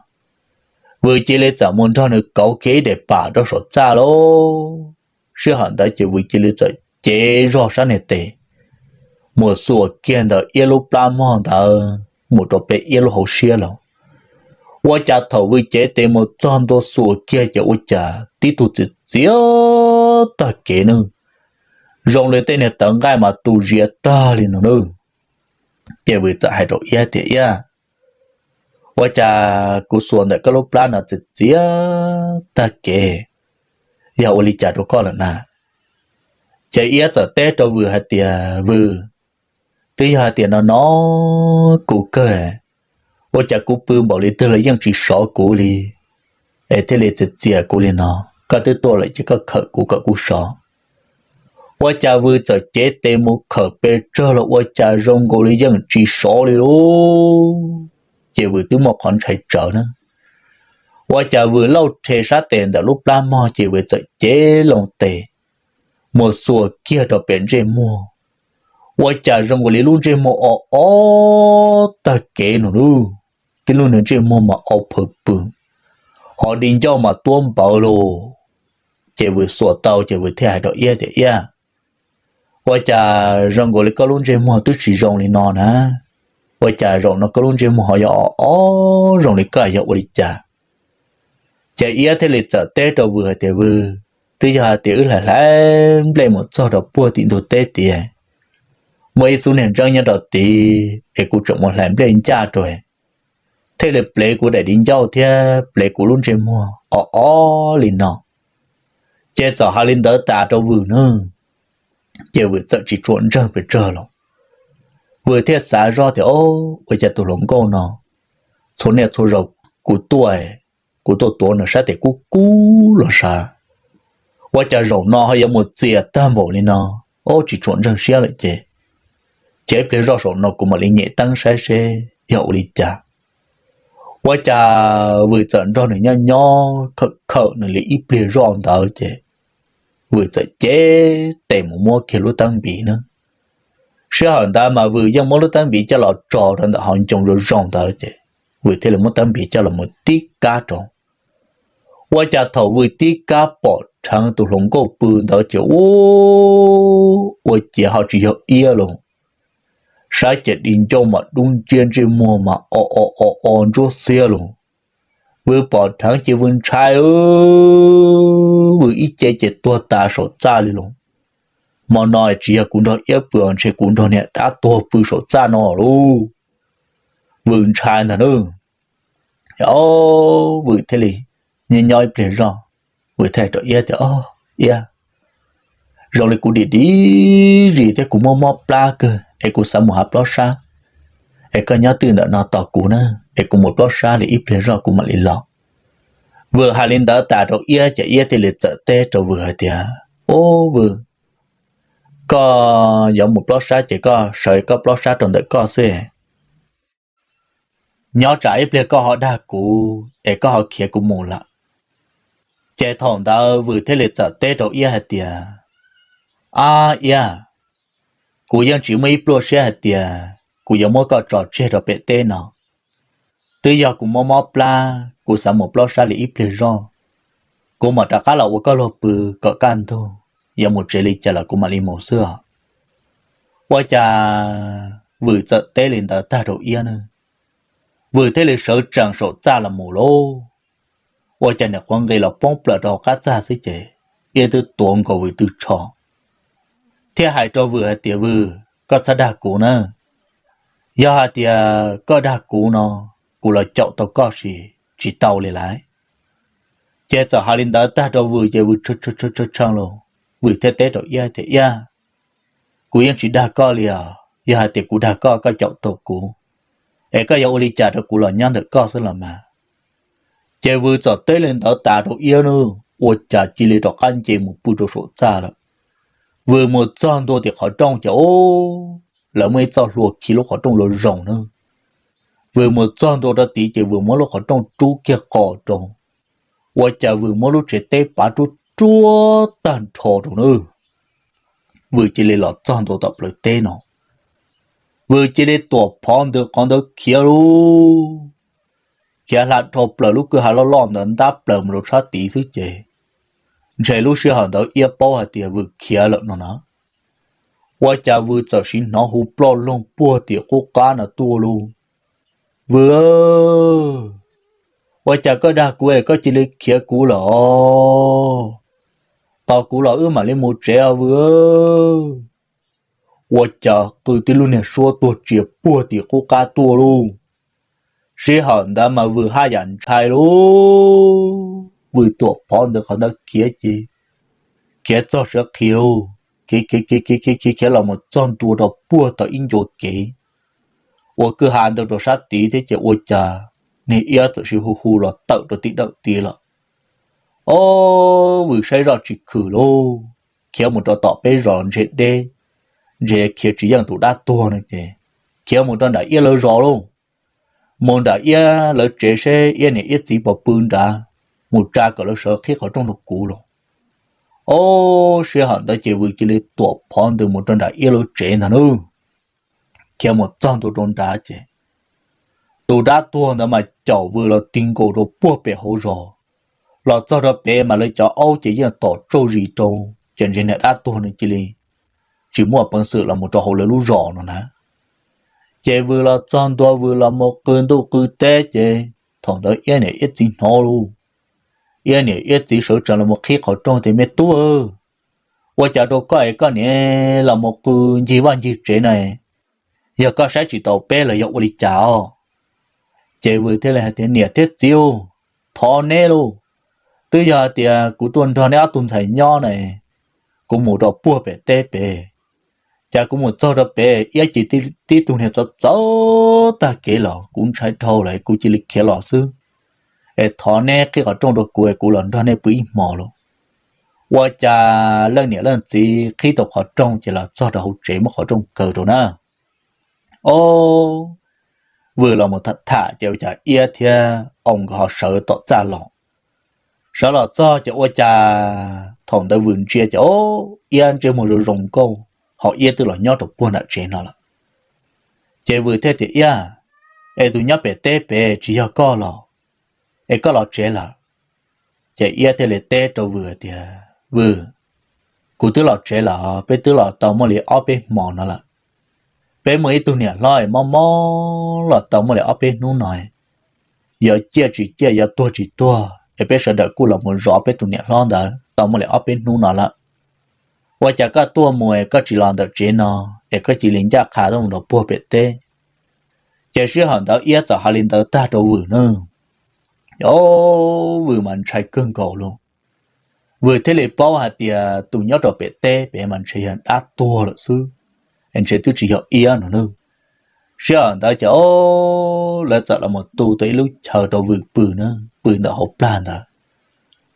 Vwm cia li txawm mus nrog nws kauv kiag ib daim pam rau saum txaj lauj. Sij hawm ntawd ces Vwm cia li txawm cev zog sab niag tes mus xuas kiag ntawm Iab lub plab mog ntawd mus rau pem Iab lub hauv siab los. Ua cas thaum Vwm cev tes mus txog ntua xuas kiag ces ua cas tib tug txiv txiav tag kev na, zoo li tej niag tawv nqaij mas tu ziav tag li no na. Ces Vwm txawm hais rau Iab tias, Iab, ua cas kuv xuas ntawm koj lub plab no txiav txiav tag kev, yog ua li cas rau koj lawm na? Ces Iab txawm teb rau Vwm hais tias, Vwm, twb yog hais tias no no kuv kawg, ua cas kuv pw npaum li twg los yeej tsis sov kuv li, es thiaj li txiav txiav kuv li no. Koj twb tuaj lawm ces koj khawm kuv kom kuv sov. Ua cas Vwm txawm cev tes mus khawm pes tsawg los ua cas zoo nkaus li yeej tsis sov li lauj. Ces Vwm twb muaj qhov ntshai tsawv na. Ua cas Vwm lauj rhe sab tes ntawm lub plab mog ces Vwm txawm cev loo tes mus xuas kiag rau pem ntsej muag. Ua cas zoo nkaus li lub ntsej muag o o tag kev no lauj. Tib lub ntsej muag mas o phaws pw, ho di ncauj mas tuab npawv lauj. Ces Vwm xuas tau ces Vwm thiaj hais rau Iab tias, Iab, ua cas zoo nkaus li koj lub ntsej muag twb tsis zoo li no na, ua cas zaum no koj lub ntsej muag ho yog o o zoo li koj yog ua li cas? Ces Iab thiaj li txawm teb rau Vwm hais tias, Vwm, twb yog hais tias wb hlais hlais nplej mus txog rau puag tim ntug teb tias muaj ib xub niag ntseeb nyob rau tid es kuv tseem mus hlais nplej ncaj rau, thiaj li plev kuv daim di ncauj thiab plev kuv lub ntsej muag o o li no. Ces txawm hais li ntawd tas rau Vwm na, ces Vwm txawm tsis tshua ntseeg pes tsawg los. Vwm thiaj xav zoj tias, O, ua cas tus hluas nkauj no txhua niaj txhua zaus kuv tuaj, kuv tuaj tuav nws sab tes kub kub los sav, ua cas zaum no ho yuav mus txias tag npaum li no? O, tsis tshua ntseeg siab lawm ces, ces ib pliag zoj saum no kuv mam li nyem teeb saib seb yog ua li cas. Ua cas Vwm txawm nrog nws nyob nyob khawm khawm nws li ib pliag zoj ntawd ces Vwm txawm cev tes mus muab kiag lub teeb npiv na. Sij hawm ntawd mas Vwm yeej muab lub teeb npiv coj los tso rau ntawm hauv ncoo zoo zoo ntawd ces Vwm thiaj li muab teeb npiv coj los mus tib kab rau. Ua cas thaum Vwm tib kab pom dheev tus hluas nkauj pw ntawd ces ua, ua ciav ho tsis yog Iab los, saib ces di ncauj mas dub nciab ntsej muag mas o o o o ntsuab xiab los. Vwm pom dheev ces Vwm ntshai, Vwm ib ce ces tuag tas saum txaj li los. Hmo no tsis yog kuv nrog Iab pw ntshe kuv nrog niag dab tuag pw saum txaj no lauj. Vwm ntshai ntag na. Vwm thiaj li nyob nyob ib pliag zoj, Vwm thiaj hais rau Iab tias, O, Iab, zoo li kuv dim dim zis thiab kuv mob mob plab kawg es kuv xav mus hav plob sab, es koj nyob twj ntawm no tos kuv na, es kuv mus plob sab li ib pliag zoj kuv mam li los. Vwm hais li ntawd tas rau Iab ces Iab thiaj li txawm teb rau Vwm hais tias, O, Vwm, koj yuav mus plob sab ces koj sawv koj plob sab rau ntawm koj xwb, nyob tsam ib pliag koj ho dag kuv es koj ho khiav kuv mus lawm. Ces thaum ntawd Vwm thiaj li txawm teb rau Iab hais tias, Ab Iab, kuv yeej tsis muaj ib pluaj siab hais tias kuv yuav muab koj tso tseg rau pem teb no. Twb yog kuv mob mob plab kuv xav mus plob sab li ib pliag zoj, kuv mam rov qab los ua koj luag pw kom kaj ntug, yuav mus tsev li cas los kuv mam li mus xwb os. Ua cas Vwm txawm teb li ntawd tag rau Iab na, Vwm thiaj li sawv tsees saum txaj los mus lauj. Ua cas niam qhuav nqis los poob plaws rau hauv qab txaj xwb ces Iab twb tuav nkaus Vwm tw tsho thiaj hais rau Vwm hais tias, Vwm, koj txhob dag kuv na. Yog hais tias koj dag kuv no, kuv los caum tau koj sis tsis tau li lawm. Ces txawm hais li ntawd tag rau Vwm ces Vwm tshee los, Vwm thiaj teb rau Iab tias, Iab, kuv yeej tsis dag koj li os, yog hais tias kuv dag koj koj caum tau kuv, Es koj yuav ua li cas rau kuv los nyob ntawm koj xwb los mas. Ces Vwm txawm teb li ntawd tas rau Iab nawb, ua cas cia li rov qab nce mus pw rau saum txaj lawm. Vwm mus txog ntua tim qhov rooj ces, o, lawv muaj ib txoj hlua khi lub qhov rooj los zoo nawb. Vwm mus txog ntua rau tid ces Vwm muab lub qhov rooj rub kiag qos rau, ua cas Vwm muab lub tsev teb pav rub ruab tag nrho rau nawb. Vwm cia li los txog ntua tom plawv teb no, Vwm cia li tuam phov ntws qhov ntawd khiav lauj. Khiav hla dhau plaws lub kwj ha loj loj ntawd ntab plaws mus rau sab tid xwb ces, ntshe lub sij hawm ntawd Iab paub hais tias Vwm khiav lawm no na. Ua cas Vwm txawm sim hnov hu ploj loog puag tim qub qab no tuaj lauj. Vwm, ua cas koj dag kuv es koj cia li khiav kuv lawm os? Tos kuv los wb mam li mus tsev os Vwm. Ua cas qw tib lub niag suab tuag tsia puag tim qub qab tuaj lauj. Sij hawm ntawd mas Vwm haj yam ntshai lauj. Vwm tuam phov ntawd qhov ntawd khiav ces, khiav txog siav qhi lauj, khiav khiav khiav khiav khiav los mus txog ntua rau puag tom ib ncua kev uas kwj ha ntawd rau sab tid thiab ces ua cas niag Iab txawm sim hu hu los tawm rau tim dawm tid lawm. O, Vwm saib zoj tsis khwm lauj, khiav mus rau tom peb zos ntshe deb, ntshe khiav tsis yeej tus dab tuag no ces, khiav mus rau nram Iab lawv zos lauj. Mus nram Iab lawv tsev seb Iab niam Iab txiv puas pw nrad, mus tsa kom lawv sawv qhib qhov rooj rau kuv lauj. O, sij hawm ntawd ces Vwm cia li tuam phov ntws mus rau nram Iab lawv tsev ntag nawb. Khiav mus txog ntua rau nrad ces, tus dab tuag ntawd mas caum Vwm los ti nkaus rau puag pem hauv zos. Los txog rau pem mas lawv cov aub ces yeej tom tsauj zis rau, ces ntshe niag dab tuag no cia li tsis muaj peev xwm los mus rau hauv lawv lub zos no na. Ces Vwm los txog ntua Vwm los mus qw ntuj qw teb ces, thaum ntawd Iab niam Iab txiv hnov lauj. Iab niam Iab txiv sawv tsees los mus qhib qhov rooj tias, Me tub, ua cas rau koj es koj niam los mus qw ncig vaj ncig tsev na? Yog koj saib tsis taus peb los yog ua li cas os? Ces Vwm thiaj li hais tias, Niam thiab txiv, thov neb lauj, twb yog hais tias kuv tuaj nrog neb ob tug ntxhais nyob na, kuv mus rau puag pem teb pem, cas kuv mus txog rau pem Iab ces tib tug niag txawv txawv tag kev los kuv ntshai dhau lawm kuv cia li khiav los xwb. Es thov neb qhib qhov rooj rau kuv es kuv los nrog neb pw ib hmos lauj. Ua cas leej niam leej txiv qhib tau qhov rooj ces los txog rau hauv tsev muab qhov rooj kaw rau na. O, Vwm los mus tham tham ces ua cas Iab thiab Oos nkawd ho sawv tom txaj los. Sawv los txog ces ua cas thaum ntawd Vwm ntsia ces, o, Iab ntsej muag zoo zoo nkauj, ho Iab twb los nyob rau puag nram tsev no lawm. Ces Vwm thiaj tias, Iab, es tus nyob pem teb pem tsis yog koj los? Es koj los tsev lawm? Ces Iab thiaj li teb rau Vwm tias, Vwm, kuv twb los tsev lawm, peb twb los tau muaj li ob peb hmos no lawm. Peb muaj ib tug niam hlob es mob mob los tau muaj li ob peb hnub no, yuav ciaj tsis ciaj yuav tuag tsis tuag es peb sawv daws kuj los mus zov peb tus niam hlob ntawd tau muaj li ob peb hnub no lawm. Ua cas koj tuaj mus es koj tsis los ntawm tsev no, es koj cia li ncaj qha tuaj mus rau puag pem teb? Ces sij hawm ntawd Iab txawm hais li ntawd tag rau Vwm na. O, Vwm mas ntshai kawg nkaus lauj. Vwm thiaj li paub hais tias tus nyob rau pem teb pem mas ntshe yog dab tuag lawm xwb, es ntshe twb tsis yog Iab no na. Sij hawm ntawd ces, o, lawv txawm los mus tu tau ib lub chaw rau Vwm pw na, pw ntawm hauv plag ntawd.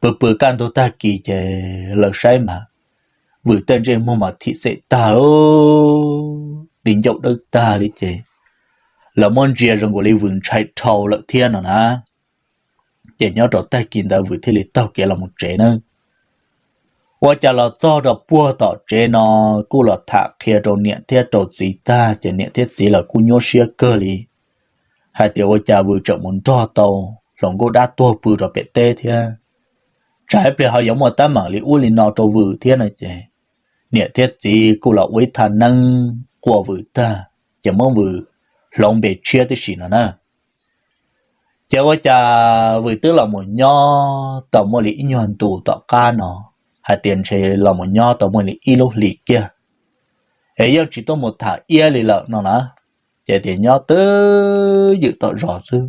Pw pw kaj ntug tag kis ces lawv saib mas Vwm tej ntsej muag mas thim xem tag li ncauj dawb tag li ces lawv muab ntsia zoo nkaus li Vwm ntshai dhau lawm thiab no na. Ces nyob rau tag kis ntawd Vwm thiaj li taug kev los mus tsev na. Ua cas los txog rau puag tom tsev no kuj los tham qhia rau niam thiab rau txiv tag ces niam thiab txiv lawv kuj nyuaj siab kawg li hais tias ua cas Vwm tseem mus nrog tau hluas nkauj dab tuag pw rau pem teb thiab, tsam ib pliag ho yuav muaj teeb meem li ub li no rau Vwm thiab no ces niam thiab txiv kuj los ua ib thaj neeb quas Vwm tag ces muab Vwm hloov npe tshiab tib si no na. Ces ua cas Vwm twb los mus nyob tau muaj li ib nyuag ntus tom qab no, hais tias ntshe los mus nyob tau muaj li ib lub hlis kiag, es yeej tsis tuaj mus tham Iab li lawm no na. Ces tias nyob twj ywm tom zos xwb.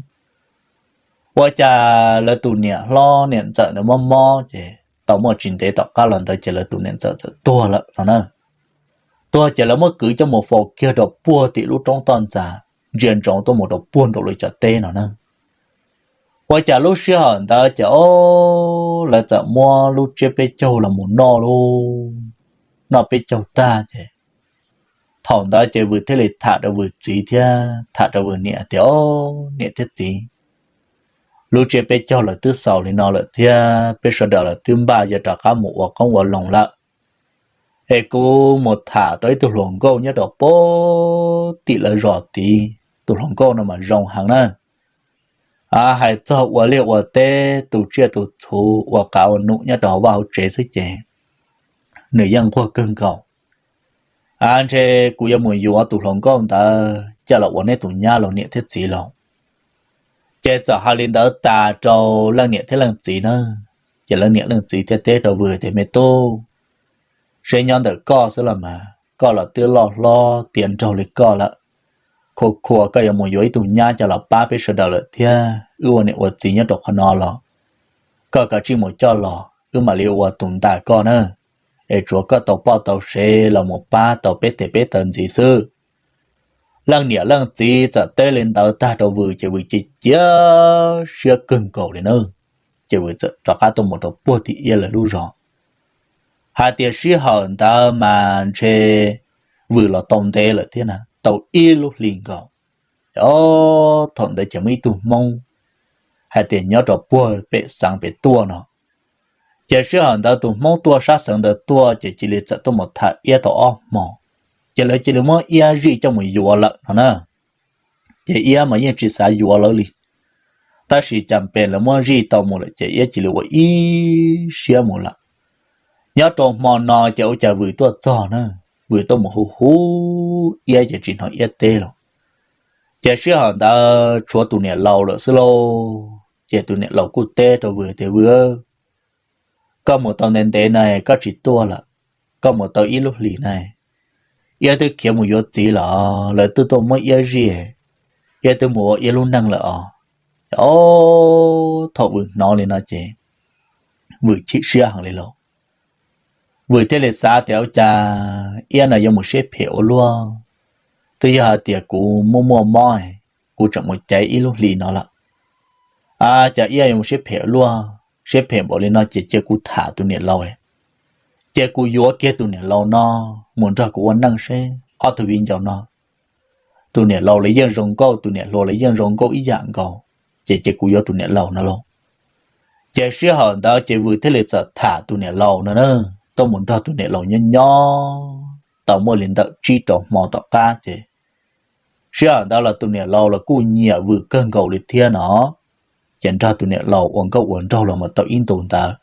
Ua cas lawv tus niam hlob niam ntxawm ntawd mob mob ces tau muaj tsis ntev tom qab los ntawd ces lawv tus niam ntxawm txawm tuag lawm no na. Tuag ces lawv muab kwv coj mus faus kiag rau puag tim lub roob toj ntxas. ntsia ntsoov tuaj mus rau puag nraum lawv cov teb no na. Ua cas lub sij hawm ntawd ces ob lawv txawm muab lub tsiab peb caug los mus noj lauj, noj peb caug tag ces thaum ntawd ces Vwm thiaj li tham rau Vwm txiv thiab tham rau Vwm niam tias, Niam thiab txiv, lub tsiab peb caug lawv twb xaus li no lawm thiab peb sawv daws lawv twb npaj yuav rov qab mus ua qoob ua loo lawm. Es kuv mus tham tau ib tug hluas nkauj nyob rau pem tim lawv zos tid, tus hluas nkauj no mas zoo heev na. Hais txog ua liaj ua teb, tu tsiaj tu txhuv, ua qav ua num nyob rau hauv vaj hauv tsev xwb ces nws yeej nquag kawg nkaus. Ntshe kuv yuav mus yuav tus hluas nkauj ntawd coj los ua neb tus nyab los niam thiab txiv lauj. Ces txawm hais li ntawd tas rau leej niam thiab leej txiv na. Ces leej niam leej txiv thiaj teb rau Vwm tias, Me tub, seb nyob ntawm koj xwb los mas, koj los twb loj hlob tiav nraug li koj lawm, khua khua koj yuav mus yuav ib tug nyab coj los pab peb sawv daws lawm thiab, wb ua niam ua txiv nyob rau qhov no los koj kav tsij mus coj los wb mam li ua tus ntas koj na. Es tsuav koj tau poj tau sev los mus pab tau peb tes peb taw ntxiv xwb. Leej niam leej txiv txawm teb li ntawd tag rau Vwm ces Vwm cia cia siab kawg nkaus li na. Ces Vwm txawm rov qab tuaj mus rau puag tim Iab lawv lub zos. Hais tias sij hawm ntawd mas ntshe Vwm los tau ntev lawm thiab na, tau ib lub hli nkaus. Thaum ntawd ces muaj ib tug Hmoob hais tias nyob rau puag pem xeev pem tuaj no. Ces sij hawm ntawd tus Hmoob tuaj sab xeev ntawd tuaj ces cia li txawm tuaj mus tham Iab tau ob hmo, ces lawv cia li muab Iab zij coj mus yuav lawm no na. Ces Iab mas yeej tsis xav yuav lawv li, tab sis cas pes lawv muab zij tau mus lawm ces Iab cia li ua ib siab mus lawm. Nyob rau hmo no ces ua cas Vwm tuaj txog na, Vwm tuaj mus hu hu Iab ces tsis hnov Iab teb los. Ces sij hawm ntawd tshuav tus niam laus lawm xwb lauj. Ces tus niam laus kuj teb rau Vwm tias, Vwm, koj mus tau ntev ntev na koj tsis tuaj lawm, koj mus tau ib lub hlis na, Iab twb khiav mus yuav txiv lawm, lawv twb tuaj muab Iab zij, Iab twb mus ua Iab lub neej lawm os. Thaum Vwm hnov li no ces Vwm chim siab heev li lauj. Vwm thiaj li xav tias ua cas Iab no yuav mus siab phem ua luaj, twb yog hais tias kuv muaj muaj mob, kuv tseem mus caiv ib lub hlis no lawm, cas Iab yuav mus siab phem ua luaj, siab phem npaum li no ces cia kuv tham tus niam laus, cia kuv yuav kiag tus niam laus no mus nrog kuv ua neej seb ob tug viv ncaus no, tus niam laus los yeej zoo nkauj, tus niam hluas los yeej zoo nkauj ib yam nkaus, ces cia kuv yuav tus niam laus no lauj. Ces sij hawm ntawd ces Vwm thiaj li txawm tham tus niam laus no na, tuaj mus nrog tus niam laus nyob nyob tau muaj li ntawm tsib rau hmo tom qab ces sij hawm ntawd los tus niam laus los kuj nyiam Vwm kawg nkaus li thiab no, ces nrog tus niam laus ua nkauj ua nraug los mus tau ib ntus ntawd.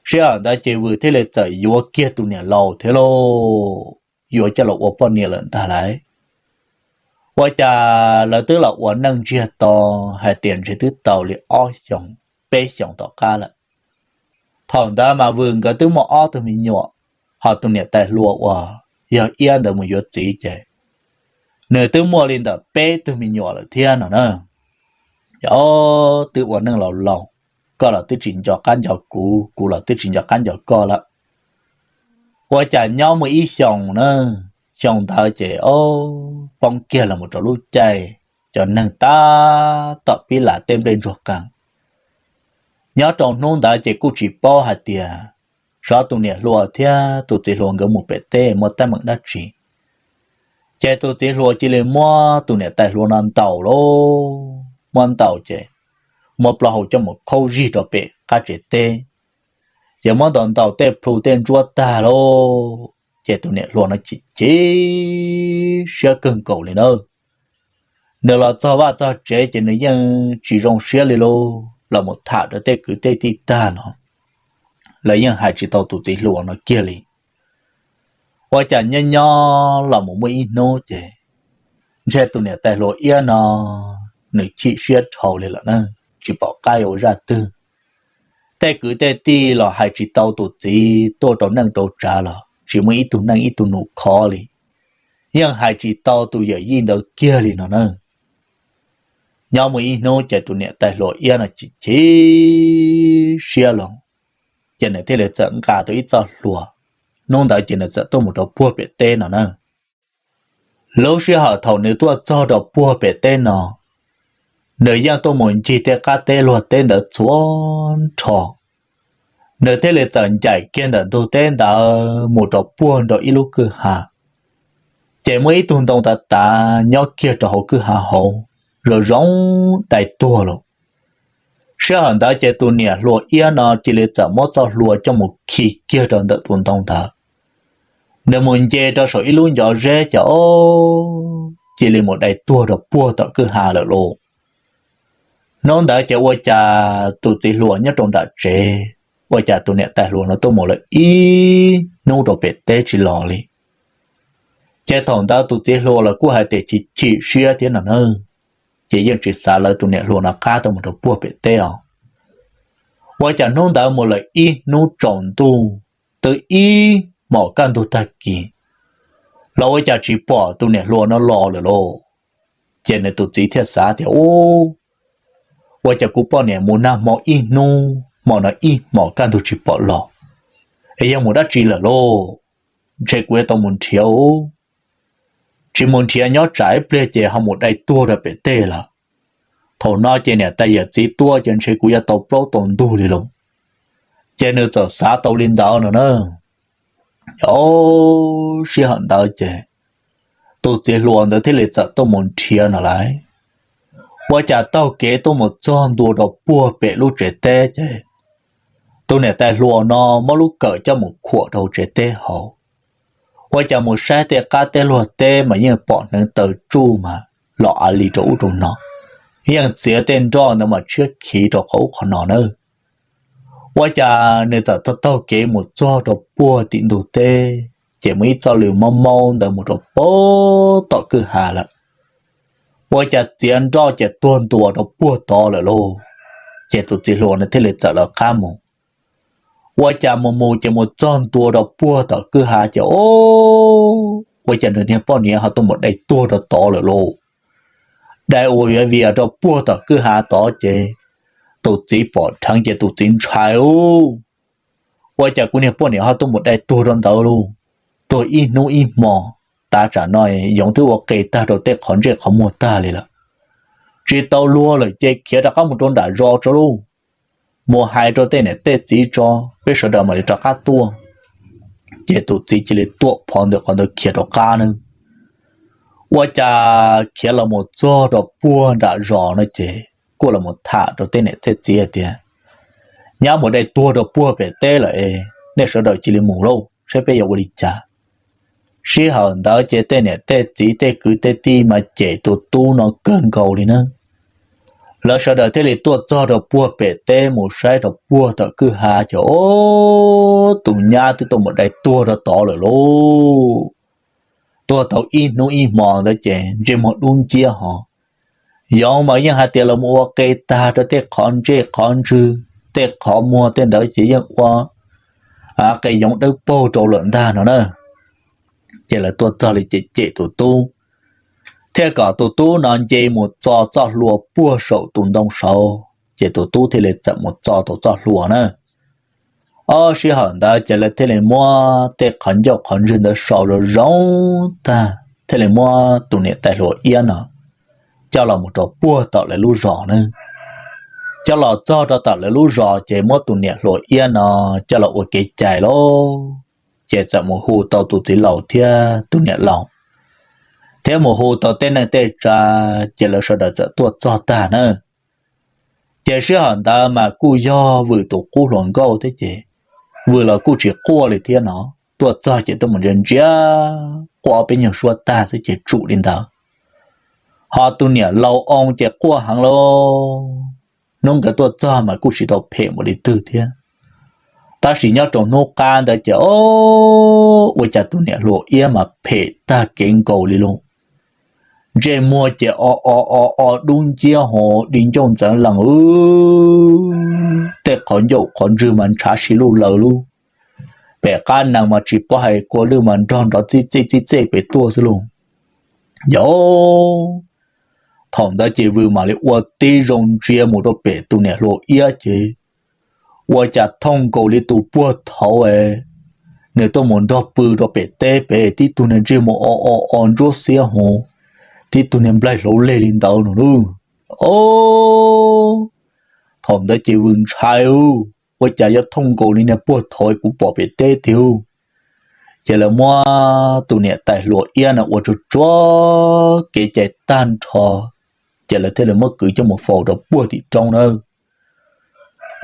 Sij hawm ntawd ces Vwm thiaj li txawm yuav kiag tus niam laus thiab lauj, yuav coj los ua poj niam lawm ntag lauj. Ua cas lawv twb los ua neej ntsiag to hais tias ntshe twb tau li ob xyoos peb xyoos tom qab lawm. Thaum ntawd mas Vwm nkawd twb muaj ob tug me nyuam, ho tus niam tais hluas uas yog Iab ntawd mus yuav txiv ces nws twb muaj li ntawm peb tug me nyuam lawm thiab no na. Yog twb ua neej laus laus, koj los twb tsis nco qab nco kuv, kuv los twb tsis nco qab nco koj lawm. Ua cas nyob muaj ib xyoos na, xyoo ntawd ces o, poob kiag los mus rau lub caij cov neeg tab tom pib las tej nplej ntsuag qees. Nyob rau hnub ntawd ces kuj tsis paub hais tias xyov tus niam hluas thiab tus txiv hluas nkawd mus pem teb muaj teeb meem dab tsi, ces tus txiv hluas cia li muab tus niam tais hluas no ntaus lauj, muab ntaus ces muab plaub hau coj mus khaub zig rau pem qab tsev teb, ces muab ntaus ntaus tej plhu tej ntsuab tag lauj, ces tus niam hluas no chim chim siab kawg nkaus li na. Nws los txog vaj txog tsev ces nws yeej tsis zoo siab li lauj, los mus tham rau tej kwv tej tij tag no, lawv yeej hais tsis tau tus txiv hluas no kiag li. Ua cas nyob nyob los mus muaj ib hnub ces ntshe tus niam tais hluas Iab no nws chim siab dhau li lawm na, tsis pom qab ua zaj twg. Tej kwv tej tij los hais tsis tau tus txiv tuaj rau neej rau tsav los tsis muaj ib tug neej ib tug nus khov li, yeej hais tsis tau tus yawm yij ntawd kiag li no na. Nyob muaj ib hnub ces tus niam tais hluas Iab no chim chim siab los, ces nws thiaj li txawm nqa tau ib txoj hlua. Hnub ntawd ces nws txawm tuaj mus rau puag pem teb no na. Lub sij hawm thaum nws tuaj txog rau puag pem teb no, nws yeej tuaj mus ncig tej qab teb luag teb ntawd txhua nrho, nws thiaj li txawm ncaim kiag ntawm ntug teb ntawd mus rau puag nram ib lub kwj ha. Ces muaj ib tug ntoo tav tav nyob kiag rau hauv kwj ha hauv, zoo zoo dai tuag lawm. Sij hawm ntawd ces tus niam hluas iab no cia li txawm muab txoj hlua coj mus khi kiag rau ntawm tus ntoo ntawd. Nws mus nce rau saum ib lub ncov zeb ces cia li mus dai tuag rau puag tom kwj ha lawm lauj. Hnub ntawd ces ua cas tus txiv hluas nyob rau nram tsev, ua cas tus niam tais hluas no tuaj mus lawm ib hnub rau pem teb tsis los li. Ces thaum ntawd tus txiv hluas los kuj hais tias chim chim siab thiab no na, ces yeej tsis xav lawv tus niam hluas no qab tuaj mus rau puag pem teb os. Ua cas hnub ntawd mus lawm ib hnub tsaus ntuj, twb ib hmos kaj ntug tag kis los ua cas tsis pom tus niam hluas no los lawm lauj. Ces nws tus txiv thiaj xav tias, Ub, ua cas kuv poj niam mus nag hmo ib hnub, hmo no ib hmos kaj ntug tsis pom los, es yog mus dab tsi lawm lauj? Ntshe kuv yuav tau mus nrhiav. Tsis mus nrhiav nyob tsam ib pliag ces ho mus dai tuag rau pem teb lawm. Thaum no ces niam tais yawm txiv tuaj ces ntshe kuv yuav tau plaub tau ntug li lauj. Ces nws txawm xav tau li ntawd no na. Sij hawm ntawd ces tus txiv hluas ntawd thiaj li txawm tuaj mus nrhiav no lawm. Ua cas taug kev tuaj mus txog ntua rau puag pem lub tsev teb ces tus niam tais hluas no muab lub kawm coj mus khuam rau tsev teb hauv. Ua cas mus saib tej qab teb luag teb mas yeej pom hneev taw tsuj mas los a li rau ub rau no, yeej txiav tej nroj ntawd mas tshiab khiv rau qhov ub qhov no na. Ua cas nws txawm taug taug kev mus txog rau puag tim ntug teb, ces muaj ib txoj lw mob mob ntawd mus rau puag tom kwj ha lawm. Ua cas txiav nroj ces tuag ntua rau puag tod lawm lauj. Ces tus txiv hluas no thiaj li txawm lawv qab mus. Ua cas mus mus ces mus txog ntua rau puag tom kwj ha ces o, ua cas nws niag poj niam ho tuaj mus dai tuag rau tod lawm lauj. Dai ua viav vias rau puag tom kwj ha tod ces tus txiv pom dheev ces tus txiv ntshai lauj. Ua cas kuv niag poj niam ho tuaj mus dai tuag rau ntawd lauj? Tuag ib hnub ib hmo, tav tsam no yoov twb ua qe tag rau tej qhov ntsej qhov muag tag li lawm. Tsis tau luag lawm ces khiav rov qab mus rau nram zos tso lauj. Mus hais rau tej niam tej txiv tso, peb sawv daws mam li rov qab tuaj. Ces tus txiv cia li tuam phov ntawm qhov ntawd khiav rov qab na. Ua cas khiav los mus txog rau puag nram zos no ces kuj los mus tham rau tej niam tej txiv hais tias, nyab mus dai tuag rau puag pem teb lawm es nej sawv daws cia li mus lauj, saib peb yuav ua li cas. Sij hawm ntawd ces tej niam tej txiv tej kwv tej tij mas cem tus tub no kawg nkaus li na. Lawv sawv daws thiaj li tuaj txog rau puag pem teb mus saib rau puag tom kwj ha ces o, tus nyab twb tuaj mus dai tuag rau tod lawm lauj. Tuag tau ib hnub ib hmo ntawd ces ntsej muag dub nciab ho. Yoov mas yeej hais tias los mus ua qe tag rau tej qhov ntsej qhov ntswg, tej qhov muag tej ntawd ces yeej ua qe yoov dawb paug rau lawm ntag no na. Ces lawv tuaj txog li ces cem tus tub, thiaj kom tus tub no nce mus txo txoj hlua puag saum tus ntoo saud, ces tus tub thiaj li txawm mus txo tau txoj hlua na. Ob sij hawm ntawd ces lawv thiaj li muab tej qhov ncauj qhov ntswg ntawd sau zoo zoo tag thiaj li muab tus niam tais hluas iab no coj los mus rau puag tom lawv lub zos na. Coj los txog rau tom lawv lub zos ces muab tus niam hluas iab no coj los ua kev cai lauj. Ces txawm mus hu tau tus txiv laus thiab tus niam laus, thiab mus hu tau tej neej tej tsa, ces lawv sawv daws txawm tuaj txog tag na. Ces sij hawm ntawd mas kuj yog Vwm tus qub hluas nkauj thiab ces Vwm los kuj tsis quaj li thiab no. Tuaj txog ces tuaj mus ntsia ntsia, quaj ob peb nyuag suab tag xwb ces tsum li ntawd. Ho tus niam laus oo ces quaj heev lauj. Hnub nkawd tuaj txog mas kuj tsis tau phem npaum li twg thiab, tab sis nyob rau hnub qab ntawd ces o, ua cas tus niam hluas iab mas phem tag kev nkaus li lauj. Ntsej muag ces o o o o dub nciab ho di ncauj ntxeev lees, tej qhov ncauj qhov ntswg mas ntshav si luj laws lub, pem qab nees mas tsis paub hais kua lwj mas nrog nrov txij txej txij txej pem tuaj xwb lauj. Yog thaum ntawd ces Vwm mam li ua tib zoo ntsia mus rau pem tus niam hluas iab ces ua cas thooj nkaus li tus puag thaud, nws tuaj mus nrog pw rau pem teb pem, tib tug niag ntsej muag o o o ntsuab xiab hov, tib tug niag nplaig hlauv leg li ntawd no lauj. O, thaum ntawd ces Vwm ntshai lauj, ua cas yuav thooj nkaus li niag puag thaum kuv pom pem teb tiag lauj. Ces lawv muab tus niam tais hluas Iab no ua tsuag tsuag kev cai tag nrho, ces lawv thiaj li muab kwv coj mus faus rau puag tim roob nawb.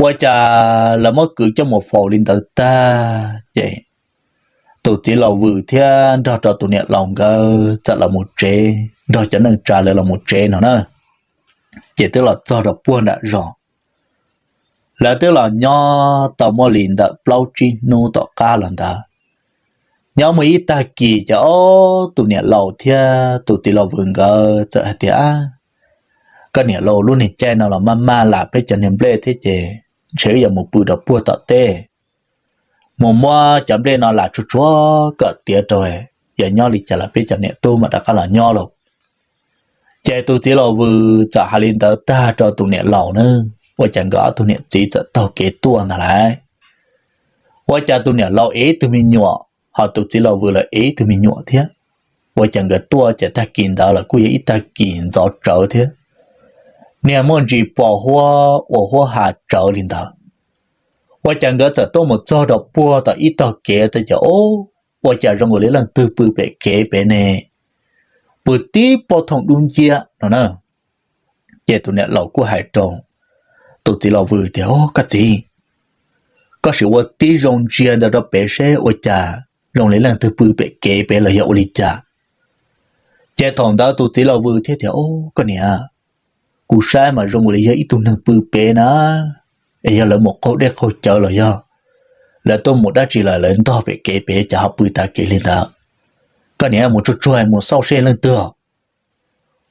Ua cas lawv muab kwv coj mus faus li ntawd tag ces tus txiv laus Vwm thiab nrog rau tus niam laus nkawd txawm los mus tsev, nrog cov neej tsa lawv los mus tsev no na. Ces twb los txog rau puag nram zos, lawv twb los nyob tau muaj li ntawm plaub tsib hnub tom qab los ntawd. Nyob muaj ib tag kis ces ob tus niam laus thiab tus txiv laus Vwm nkawd txawm hais tias, Koj niam laus, lub niag caij no los maj maj lam peb cov niag nplej thiab ces ntshe wb yuav mus pw rau puag tom teb, mus muab cov nplej no lam tsuag tsuag kom tiav rau, yog nyob li cas los peb cov niam tub mam rov qab los nyob lauj. Ces tus txiv laus Vwm txawm hais li ntawd tag rau tus niam laus na, ua cas nkawd ob tug niam txiv txawm taug kev tuaj ntag lauj. Ua cas tus niam laus ev ib tug me nyuam, ho tus txiv laus Vwm los ev ib tug me nyuam thiab. Ua cas nkawd tuaj ces tag kis ntawd los kuj yog ib tag kis ntxov tsawv thiab, niag muaj ntsis pos huab ua huab has tsawv li ntawd. Ua cas nkawd txawm tuaj mus txog rau puag tom ib tog kev tag ces, o, ua cas zoo li leej twg pw pem kev pem ne, pw tib pob thooj dub nciab no na. Ces tus niam laus kuj hais rau tus txiv laus Vwm tias, Koj txiv, koj sim ua tib zoo ntsia ntawd rau pem seb ua cas zoo li leej twg pw pem kev pem los yog ua li cas. Ces thaum ntawd tus txiv laus Vwm thiaj tias, O, koj niam, kuv saib mas zoo li yog ib tug neeg pw pem na, es yog lawv mus qaug dej qaug cawv los yog lawv tuaj mus dab tsi los lawv ntog pem kev pem cas ho pw tav kev li ntawd. Koj niam, mus tsuag tsuag mus xauj seb leej twg.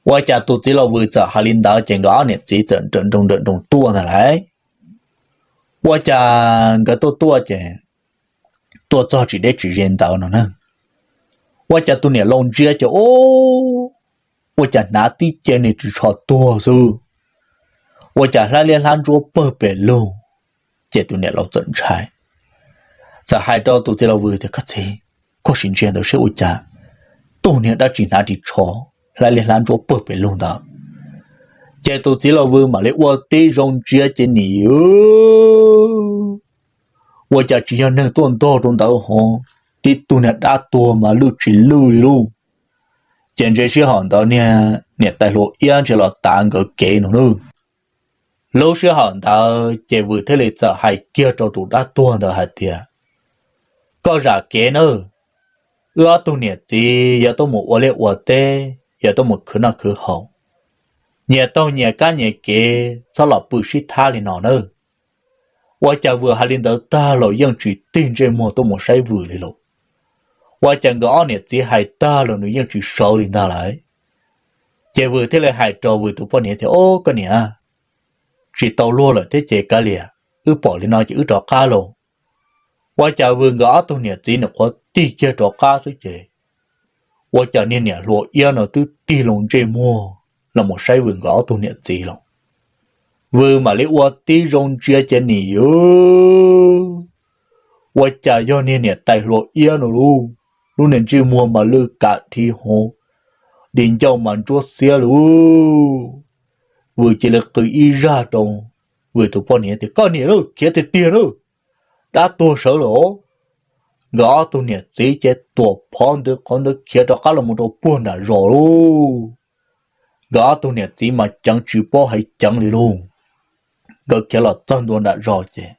Ua cas tus txiv laus Vwm txawm hais li ntawd ces nkawd ob niam txiv txawm nrawm nroos nrawm nroos tuaj ntag lauj. Ua cas nkawd tuaj tuaj ces tuaj txog tsis deb tsis ze ntawd no na, ua cas tus niam laus ntsia ces, o, ua cas hnav tib ce niag ris tsho tuag xwb, ua cas hlab liab hlab ntsuab pawg pes lug. Ces tus niam laus txawm ntshai, txawm hais rau tus txiv laus Vwm tias, Koj txiv, koj sim ntsia ntawd seb ua cas tuag niag dab tsi hnav ris tsho, hlab liab hlab ntsuab pawg pes lug ntawd. Ces tus txiv laus Vwm mam li ua tib zoo ntsia ces nim, ua cas tsis yog neeg tuaj ntog rau ntawd ho, tib tug niag dab tuag mas lwj tsis lwj li lauj. Ces ntshe sij hawm ntawd niag niam tais hluas Iab ntshe los tav nkawd kev no lauj. Lub sij hawm ntawd ces Vwm thiaj li txawm hais kiag rau tus dab tuag ntawd hais tias, Koj zam kev nawb, wb ob tug niam txiv yuav tuaj mus ua liaj ua teb, yuav tuaj mus khwv noj khwv haus, nyias taug nyias kab nyias kev, txhob los pw sib thab li no nawb. Ua cas Vwm hais li ntawd tag los yeej tsis tig ntsej muag tuaj mus saib Vwm li lauj. Ua cas nkawd ob niam txiv hais tag los nws yeej tsis sawv li ntag lauj. Ces Vwm thiaj li hais rau Vwm tus poj niam tias, O, koj niam, tsis tau luag lawm thiab ces kav liam, wb pom li no ces wb rov qab lauj. Ua cas Vwm nkawd ob tug niam txiv nws qhuav tig kiag rov qab xwb ces ua cas niag niam hluas Iab no twb tig loo ntsej muag los mus saib Vwm nkawd ob tug niam txiv lawm. Vwm mam li ua tib zoo ntsia ces nim, ua cas yog niag niam tais hluas Iab no lauj. Lub niag ntsej muag mas lwj kam dhi hov, di ncauj mas ntsuab xiab lauj. Vwm cia li qw ib zaj rau Vwm tus poj niam tias, Koj niam lauj, khiav tiag tiag lauj, dab tuag sawv lawm os. Nkawd ob tug niam txiv ces tuam phov ntawd qhov ntawd khiav rov qab los mus rau puag nram zos lauj. Nkawd ob tug niam txiv mas ceev tsis paub hais ceev li lauj. Nkawd khiav los txog ntua nram zos ces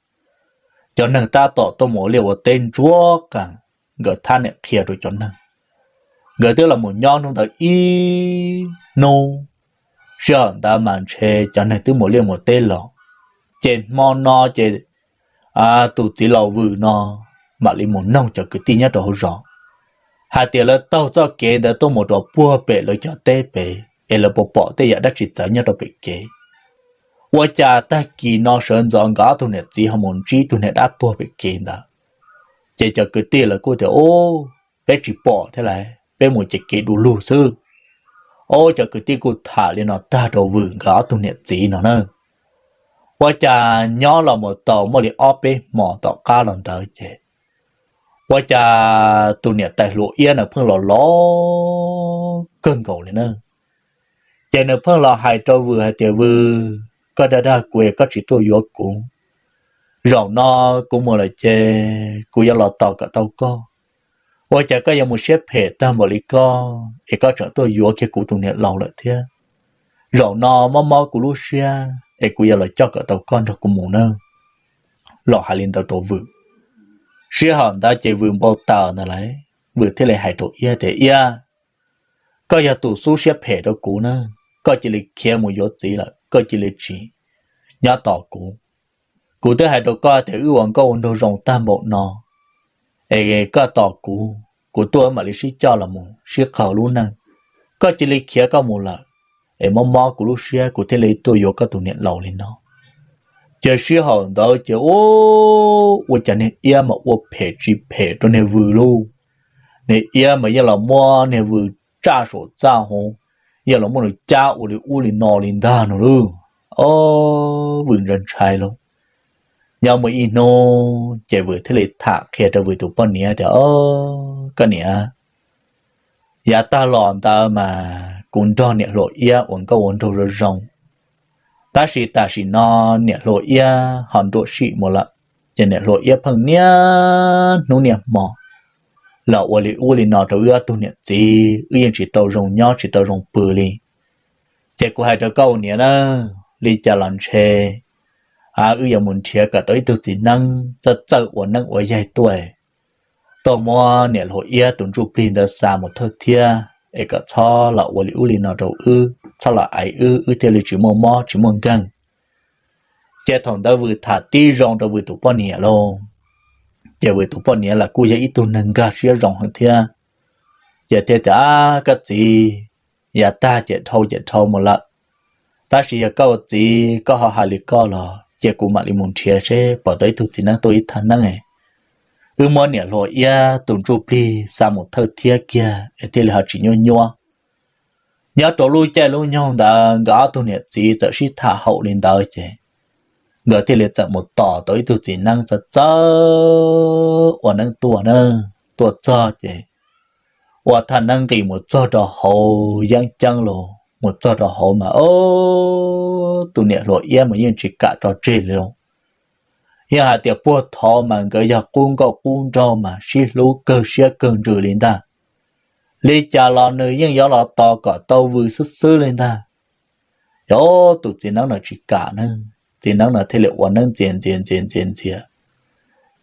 cov neeg tab tom tuaj mus ua liaj ua teb ntsuab qas, nkawd thab niam qhia rau cov neeg. Nkawd twb los mus nyob hnub ntawd ib hnub, sij hawm ntawd mas ntshe cov neeg twb mus liaj mus teb los. Ces hmo no ces tus txiv laus Vwm no mam li mus noog cov kwv tij nyob rau hauv zos hais tias lawv taug txoj kev ntawd tuaj mus rau puag pem lawv cov teb pem es lawv puas pom tej yam dab tsi txawv nyob rau pem kev. Ua cas tag kis no sawv ntxov nkawd ob tug niam txiv ho mus ntsib tus niag dab tuag pem kev ntawd. Ces cov kwv tij lawv kuj tias, Ub, peb tsis pom thiab lauj, peb mus ces kev du lug xwb. Ub, cov kwv tij kuj tham li no tag rau Vwm nkawd ob tug niam txiv no na. Ua cas nyob los mus tau muaj li ob peb hmo tom qab los ntawd ces Ua cas tus niam tais hluas iab nws pheej los los kawg nkaus li na. Ces nws pheej los hais rau Vwm hais tias, Vwm, koj dag dag kuv es koj tsis tuaj yuav kuv. Zaum no kuv mus lawm ces kuv yuav los tos kom tau koj. Ua cas koj yuav mus siab phem tag npaum li koj es koj tseem tuaj yuav kiag kuv tus niam laus lawm thiab? Zaum no mob mob kuv lub siab es kuv yuav los coj kom tau koj nrog kuv mus nawb. Los hais li ntawd rau Vwm. Sij hawm ntawd ces Vwm npau taws ntag lauj. Vwm thiaj li hais rau Iab tias, Iab, koj yog tus xub siab phem rau kuv na, koj cia li khiav mus yuav txiv lawm, koj cia li tsis nyob tos kuv. Kuv twb hais rau koj tias wb ua nkauj ua nraug zoo tag npaum no es koj tos kuv, kuv tuaj mam li sib coj los mus sib qawm lub neej. Koj cia li khiav koj mus lawm es mob mob kuv lub siab kuv thiaj li tuaj yuav koj tus niam laus li no. Ces sij hawm ntawd ces ua cas niag Iab mas ua phem tsis phem rau niag Vwm lauj. Niag Iab mas yeej los muab niag Vwm tsaj saum txaj hauv, yeej los muab nws cab ua li ub li no li ntag no lauj. Vwm ntshai ntshai lauj. Nyob muaj ib hnub ces Vwm thiaj li tham qhia rau Vwm tus poj niam tias, Koj niam, yav tag los ntawd mas kuv nrog niam hluas Iab ua nkauj ua nraug zoo zoo, tab sis tam sim no niam hluas Iab ho nruam sim mus lawm, ces niam hluas Iab pheej niaj hnub niaj hmo los ua li ub li no rau wb ob tug niam txiv, wb yeej tsis tau zoo nyob tsis tau zoo pw li. Ces kuv hais rau koj ua niam na, li cas los ntshe wb yuav mus nrhiav kom tau ib tug txiv neeb txawj txawj ua neeb ua yaig tuaj, tuaj muab niam hluas Iab tus ntsuj plig ntawd xa mus thawj thiab es kom txhob los ua li ub li no rau wb, txhob los aiv wb, wb thiaj li tsis muaj mob tsis muaj nkeeg. Ces thaum ntawd Vwm tham tib zoo rau Vwm tus poj niam lauj. Ces Vwm tus poj niam los kuj yog ib tug neeg nkag siab zoo heev thiab. Ces thiaj tias, Koj txiv, yav tag ces dhau ces dhau mus lawm, tab sis yog koj ua txiv koj ho hais li koj los ces kuv mam li mus nrhiav seb pom tau ib tug txiv neeb tuaj ib thaj neeb, wb muab niam hluas Iab tus ntsuj plig xa mus thawj thiab kiag es thiaj li ho tsis nyuaj nyuaj. Nyob rau lub caij lub nyoog ntawd nkawd ob tug niam txiv txawm sib tham haum li ntawd ces nkawd thiaj li txawm mus tos tau ib tug txiv neeb txawj txawj ua neeb tuaj na. Tuaj txog ces ua thaj neeb nqis mus txog rau hauv yeeb ceeb los mus txog rau hauv mas tus niam hluas Iab mas yeej tsis kam tso tseg li los. Yeej hais tias puag thaud mas nkawd yog qub nkauj qub nraug mas sib hlub kawg siab kawg ntsws li ntag. Li cas los nws yeej yuav los tos kom tau Vwm xwb xwb li ntag. Yog tus txiv neeb no tsis kam ne, txiv neeb no thiaj li ua neeb ntxias ntxias ntxias ntxias ntxias.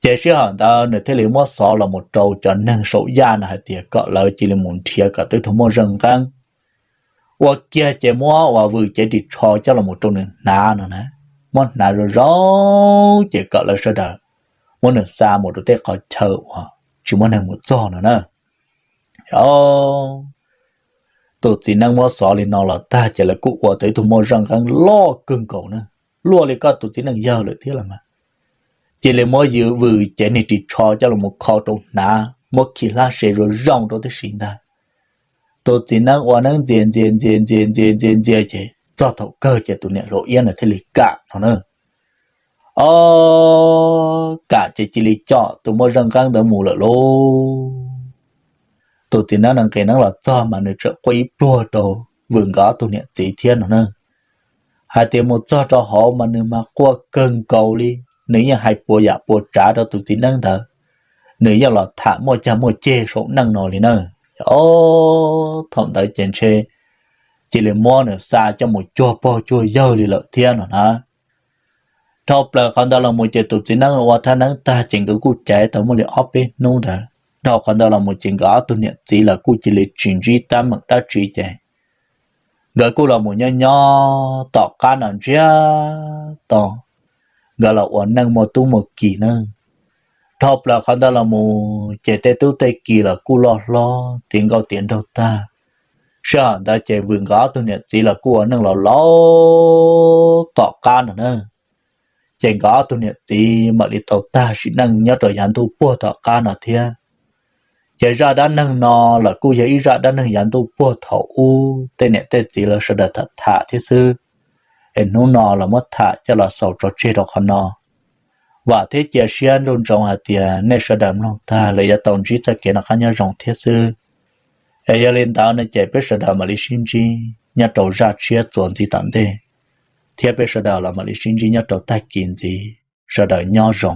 Ces sij hawm ntawd nws thiaj li muab xov los mus rau cov neeg saum yaj no hais tias kom lawv cia li mus nrhiav kom tau ib tug moj zeej nqeeb. Ua kiag ces muab uas Vwm cev ris tsho coj los mus rau nws hnav no na. Muab hnav zoo zoo ces kom lawv sawv daws muab nws xa mus rau tej qhov chaw uas tsis muaj neeg mus txog no na. Tus txiv neeb muab xov li no los tag ces lawv kuj ua tau ib tug moj zeej nqeeb loj kawg nkaus na, luaj li koj tus txiv neej yawg lawm thiab los mas. Cia li muab Vwm cev niag ris tsho coj los mus kho rau hnav, muab khi hlab se zoo zoo rau tib si ntag. Tus txiv neeb ua neeb ntxias ntxias ntxias ntxias ntxias ntxias ntxias ces txog thaum kawg ces tus niam hluas Iab no thiaj li kam no na. Ob, kam ces cia li coj tus moj zeej nqeeb ntawd mus lawm lauj. Tus txiv neeb no nqis neeb los txog mas nws tseem quaj ib pluag rau Vwm nkawd ob tug niam txiv thiab no na. Hais tias mus txog rau hauv mas nws mas quaj kawg nkaus li, nws yeej hais puas yam puas tsav rau tus txiv neeb ntawd, nws yeej los tham muaj cag muaj ceg saum neej no li na. Ob, thaum ntawd ces ntshe cia li muab nws xa coj mus cuag pog cuag yawg li lawm thiab no na. Dhau plaws qhov ntawd los mus ces tus txiv neeb ua thaj neeb tag ces nkawd kuj caiv tau muaj li ob peb hnub ntawd. Dhau qhov ntawd los mus ces nkawd ob tug niam txiv los kuj cia li tsis ntsib teeb meem dab tsi ces nkawd kuj los mus nyob nyob tom qab no ntsiag to, nkawd los ua neej muaj tub muaj ki na. Dhau plaws qhov ntawd los mus ces tej tub tej ki los kuj loj hlob tiav nkauj tiav nraug tag. Sij hawm ntawd ces Vwm nkawd ob tug niam txiv los kuj ua neej los laus tom qab no na. Ces nkawd ob tug niam txiv mam li tau tag sim neej nyob rau yav ntuj puag tom qab no thiab. Ces zaj dab neeg no los kuj yog ib zaj dab neeg yav ntuj puag thaum ub tej niam tej txiv los sawv daws tham tham thiab xwb. Es hnub no los muab tham coj los xaus tso tseg rau qhov no. Vam thiab cia siab nruj nroo hais tias nej sawv daws mloog tag lawm yuav tau ntsib txoj kev noj qab nyob zoo thiab xwb. Es yog li ntawd no ces peb sawv daws mam li sib ntsib nyob rau zaj tshiab txuas ntxiv tom ntej, thiab peb sawv daws los mam li sib ntsib nyob rau tag kis ntxiv. Sawv daws nyob zoo.